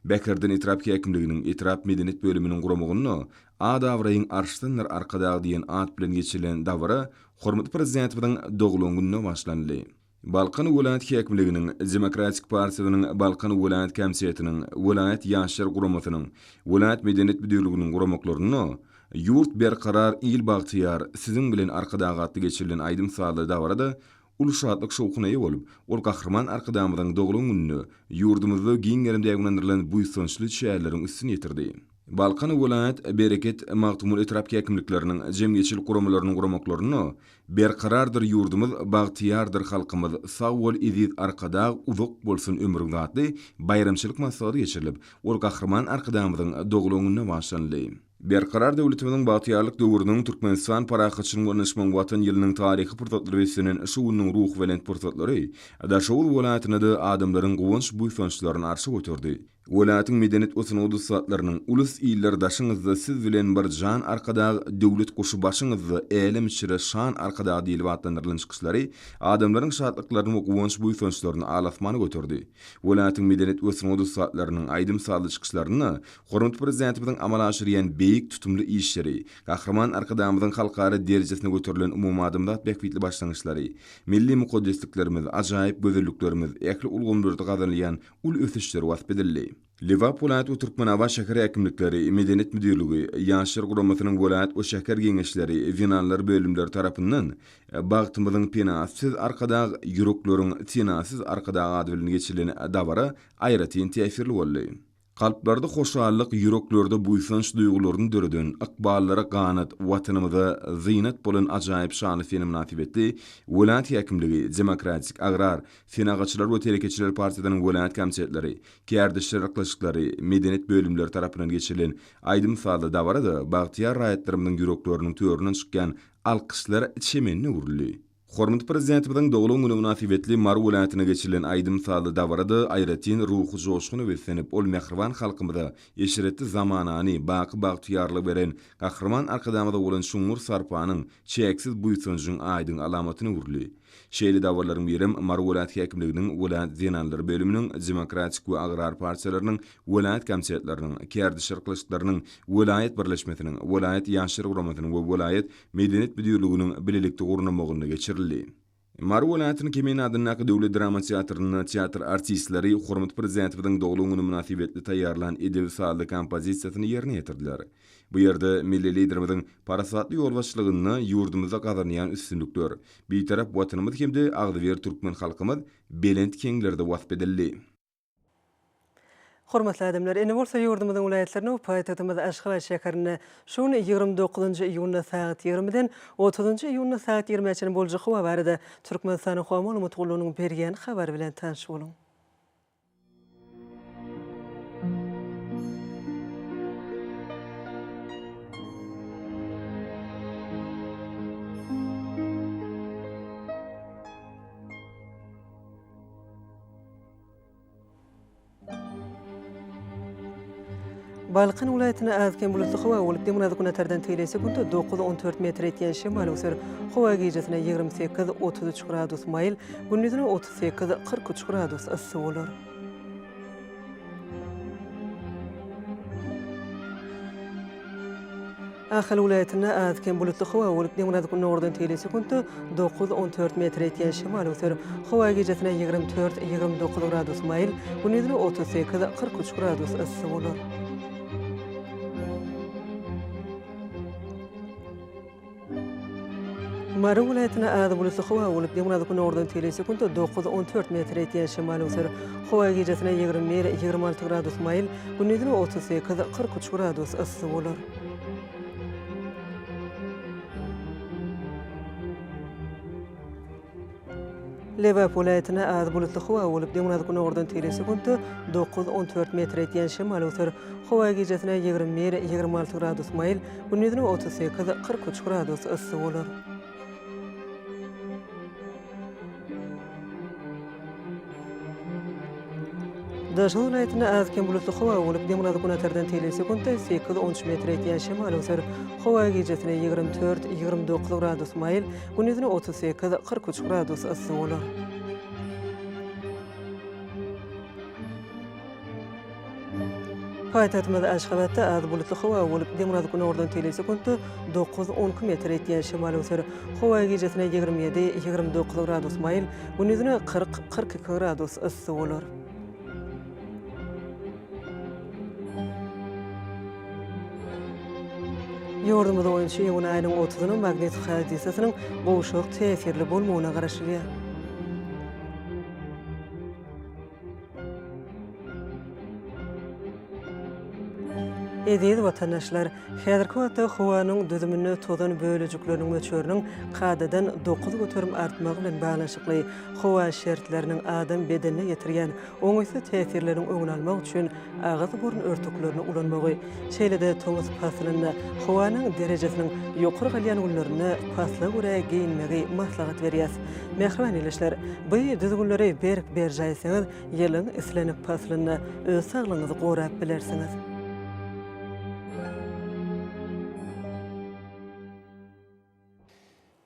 Bäherden etrap häkimliginiň etrap medeniýet bölüminiň guramagynda At-abraýyň arşdandyr Arkadag diýen at bilen geçirilen dabara hormatly Prezidentimiziň doglan gününe bagyşlanyldy. Balkan welaýat häkimliginiň, Demokratik partiýasynyň Balkan welaýat komitetiniň, welaýat Ýaşlar guramasynyň, welaýat Medeniýet müdirliginiň guramaklarynda Ýurt berkarar, il bagtyýar, Siziň bilen Arkadag atly geçirilen aýdym-sazly dabara-da uly şatlyk-şowhuna eýe bolup, ol Gahryman Arkadagymyzyň doglan gününde ýurdumyzda giň gerimde ýaýbaňlandyrylan buýsançly çäreleriň üstüni ýetirdi. Balkan welaýat Bereket, Magtymguly etrap häkimlikleriniň, jemgyýetçilik guramalarynyň guramaklarynda Berkarardyr ýurdumyz, bagtyýardyr halkymyz, sag bol eziz Arkadag, uzak bolsun ömrüň atly baýramçylyk maslahaty geçirilip, ol Gahryman Arkadagymyzyň doglan gününe bagyşlanyldy. Berkarar döwletimiziň bagtyýarlyk döwrüniň Türkmenistan parahatçylygyň we ynanyşmagyň Watan ýylynyň taryhy pursatlary beslenen şu gününiň ruhubelent pursatlary Daşoguz welaýatynda-da adamlaryň guwanç-buýsançlaryny arşa göterdi. Welaýatyň medeniýet we sungat ussatlarynyň Ulus iller daşyňyzda siz bilen bir jan Arkadag, Döwlet guşy başyňyzda, Älem içre şan Arkadag diýlip atlandyrylan çykyşlary adamlaryň şatlyklaryny we guwanç-buýsançlaryny al-asmana göterdi. Welaýatyň medeniýet we sungat ussatlarynyň aýdym-sazly çykyşlarynda Hormatly Prezidentimiziň amala aşyrýan beýik tutumly işleri, Gahryman Arkadagymyzyň halkara derejesine göterilen umumadamzat bähbitli başlangyçlary, milli mukaddesliklerimiz, ajaýyp gözelliklerimiz, ähli ulgamlarda gazanylýan uly ösüşler wasp edildi. Lebap welaýat we Türkmenabat şäher häkimlikleri, Medeniýet müdirligi, Ýaşlar guramasynyň welaýat we şäher geňeşleri, zenanlar bölümleri tarapyndan Bagtymyzyň penasy siz Arkadag, ýürekleriň senasy siz Arkadag ady bilen geçirilen dabara aýratyn täsirli boldy. Kalplarda hoşallyk, ýüreklerde buýsanç duýgularyny döreden, ykballara ganat, Watanymyza zynat bolan ajaýyp şanly sene mynasybetli welaýat häkimligi, Demokratik, Agrar, Senagatçylar we telekeçiler partiýasynyň welaýat komitetleri, kärdeşler yklaşyklary, medeniýet bölümleri tarapyndan geçirilen aýdym-sazly dabara-da bagtyýar raýatlarymyzyň ýürekleriniň töründen çykýan alkyşlar çemenine öwrüldi. Hormatly Prezidentimiziň doglan güni mynasybetli Mary welaýatynda geçirilen aýdym-sazly dabara-da aýratyn ruhy joşguna beslenip, ol mähriban halkymyza eşretli zamanany, baky bagtyýarlygy beren Gahryman Arkadagymyza bolan çuňňur sarpanyň, çäksiz buýsanjyň aýdyň alamatyna öwrüldi. Şeýle dabaralaryň birem Mary welaýat häkimliginiň welaýat zenanlar bölüminiň, Demokratik we Agrar partiýalarynyň welaýat komitetleriniň, kärdeşler arkalaşyklarynyň welaýat birleşmesiniň, welaýat Ýaşlar guramasynyň we welaýat Medeniýet müdirliginiň bilelikde gurnamagynda geçirildi. Mary welaýatynyň Kemine adyndaky döwlet drama teatrynda teatr artistleri hormatly Prezidentimiziň doglan güni mynasybetli taýýarlan edebi-sazly kompozisiýasyny ýerine ýetirdiler. Bu ýerde milli Liderimiziň parasatly ýolbaşçylygynda ýurdumyzda gazanylýan üstünlikler, Bitarap Watanymyz hem-de agzybir türkmen halkymyz belent heňlerde wasp edildi. Hormatly adamlar, indi bolsa ýurdumyzyň welaýatlarynda we paýtagtymyz Aşgabat şäherinde şu gün 29-njy iýunda sagat 20-den 30-njy iýunda sagat 20-ä çenli boljak howa barada Türkmenistanyň Howa maglumat gullugynyň berýän habary bilen tanyş boluň. Balkan welaýatynda az-kem bulutly howa bolup, demirgazyk-günortadan tegelek sekuntda dokuz-on dört metr etýän şemal öwser. Howa gijesine 28, 33 gradus maýyl, gündizine 38, 43 gradus yssy bolar. Ahal welaýatynda az-kem bulutly howa bolup, demirgazyk-gündogardan teýli sekuntda dokuz-on dört metre ýetýän şemal öwser. Howa gijesine 24, 29 gradus maýyl, gündizine 38, 43 gradus yssy bolar. Mary welaýatynda az bulutly howa bolup, demirgazyk-günordan teýli sekuntda dokuz-on dört metre ýetýän şemal öwser. Howa gijesine 21, 26 gradus maýyl, gündizine 38, 43 gradus yssy bolar. Lebap welaýatynda az bulutly howa bolup, demirgazyk-günordan teýli sekuntda dokuz-on dört metre ýetýän şemal öwser. Howa gijesine 21, 26 gradus maýyl, gündizine 38, 43 gradus yssy bolar. Daşoguz welaýatynda az-kem bulutly howa bolup, demirgazyk-günortadan teýli sekuntda sekiz-on üç metre ýetýän şemal öwser. Howa gijesine 24, 29 gradus maýyl, gündizine 38, 43 gradus yssy bolar. Paýtagtymyz Aşgabatda az bulutly howa bolup, demirgazyk-günordan teýli sekuntda dokuz-on iki metre ýetýän şemal öwser. Howa gijesine 27, 29 gradus maýyl, gündizine 40, 42 gradus yssy bolar. Ýurdumyz boýunça iýun aýynyň otuzyna magnit hadysasynyň gowşak täsirli bolmagyna garaşylýar. Eziz watandaşlar! Häzirki wagtda howanyň düzüminde tozan bölejikleriniň möçberiniň kadadan 9% artmagy bilen baglanyşykly howa şertleriniň adam bedenine ýetirýän oňaýsyz täsirleriniň öňüni almak üçin agyz-burun örtüklerini ulanmagy, şeýle-de tomus paslynda howanyň derejesiniň ýokary galýan günlerinde pasla görä geýinmegi maslahat berýäs. Mähriban ildeşler, bu düzgünleri berk berjaý etseňiz, ýylyň islendik paslynda öz saglygyňyzy gorap bilersiňiz.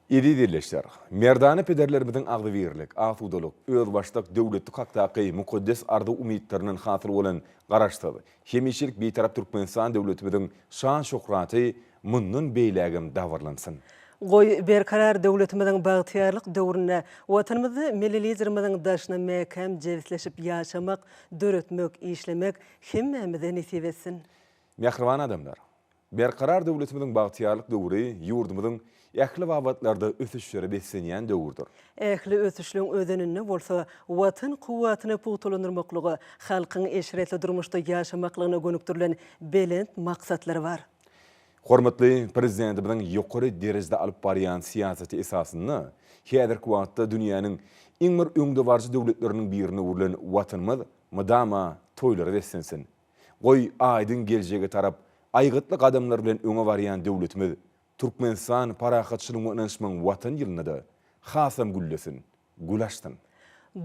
Eziz ildeşler! Merdana pederlerimiziň agzybirlik, asudalyk, özbaşdak döwletlik hakdaky mukaddes arzuw-umytlaryndan hasyl bolan Garaşsyz, hemişelik Bitarap Türkmenistan döwletimiziň şan-şöhraty mundan beýlägem dabaralansyn! Goý, Berkarar döwletimiziň bagtyýarlyk döwründe Watanymyzda Milli Liderimiziň daşyna mäkäm jebisleşip ýaşamak, döretmek, işlemek hemmämize nesip etsin! Mähriban adamlar! Berkarar döwletimiziň bagtyýarlyk döwri ýurdumyzyň ähli babatlarda ösüşlere beslenýän döwürdir. Ähli ösüşleň özeninde bolsa Watan kuwwatyny pugtalandyrmaklyga, halkyň eşretli durmuşda ýaşamaklygyna gönükdirilen belent maksatlar bar. Hormatly Prezidentimiziň ýokary derejede alyp barýan syýasaty esasynda häzirki wagtda dünýäniň iň bir öňdebaryjy döwletleriniň birine öwrülen Watanymyz mydama toýlara beslensin! Goý, aýdyň geljege tarap aýgytly gadamlar bilen öňe barýan döwletimiz Türkmenistan parahatçylygyň we ynanyşmagyň Watany ýylynda-da hasam güllesin, gül açsyn!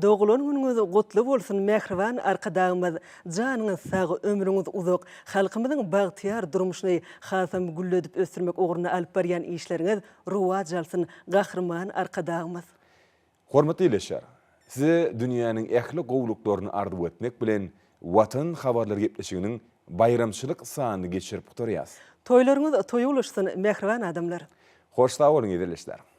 Doglan günüňiz gutly bolsun mähriban Arkadagymyz! Janyňyz sag, ömrüňiz uzak, halkymyzyň bagtyýar durmuşyny hasam gülledip ösdürmek ugrunda alyp barýan işleriňiz rowaç alsyn Gahryman Arkadagymyz! Hormatly ildeşler! Size dünýäniň ähli gowulyklaryny arzuw etmek bilen, Watan habarlary gepleşiginiň baýramçylyk sanyny geçirip gutarýas. Toýlaryňyz toýa ulaşsyn, mähriban adamlar! Hoş sag boluň, eziz ildeşler!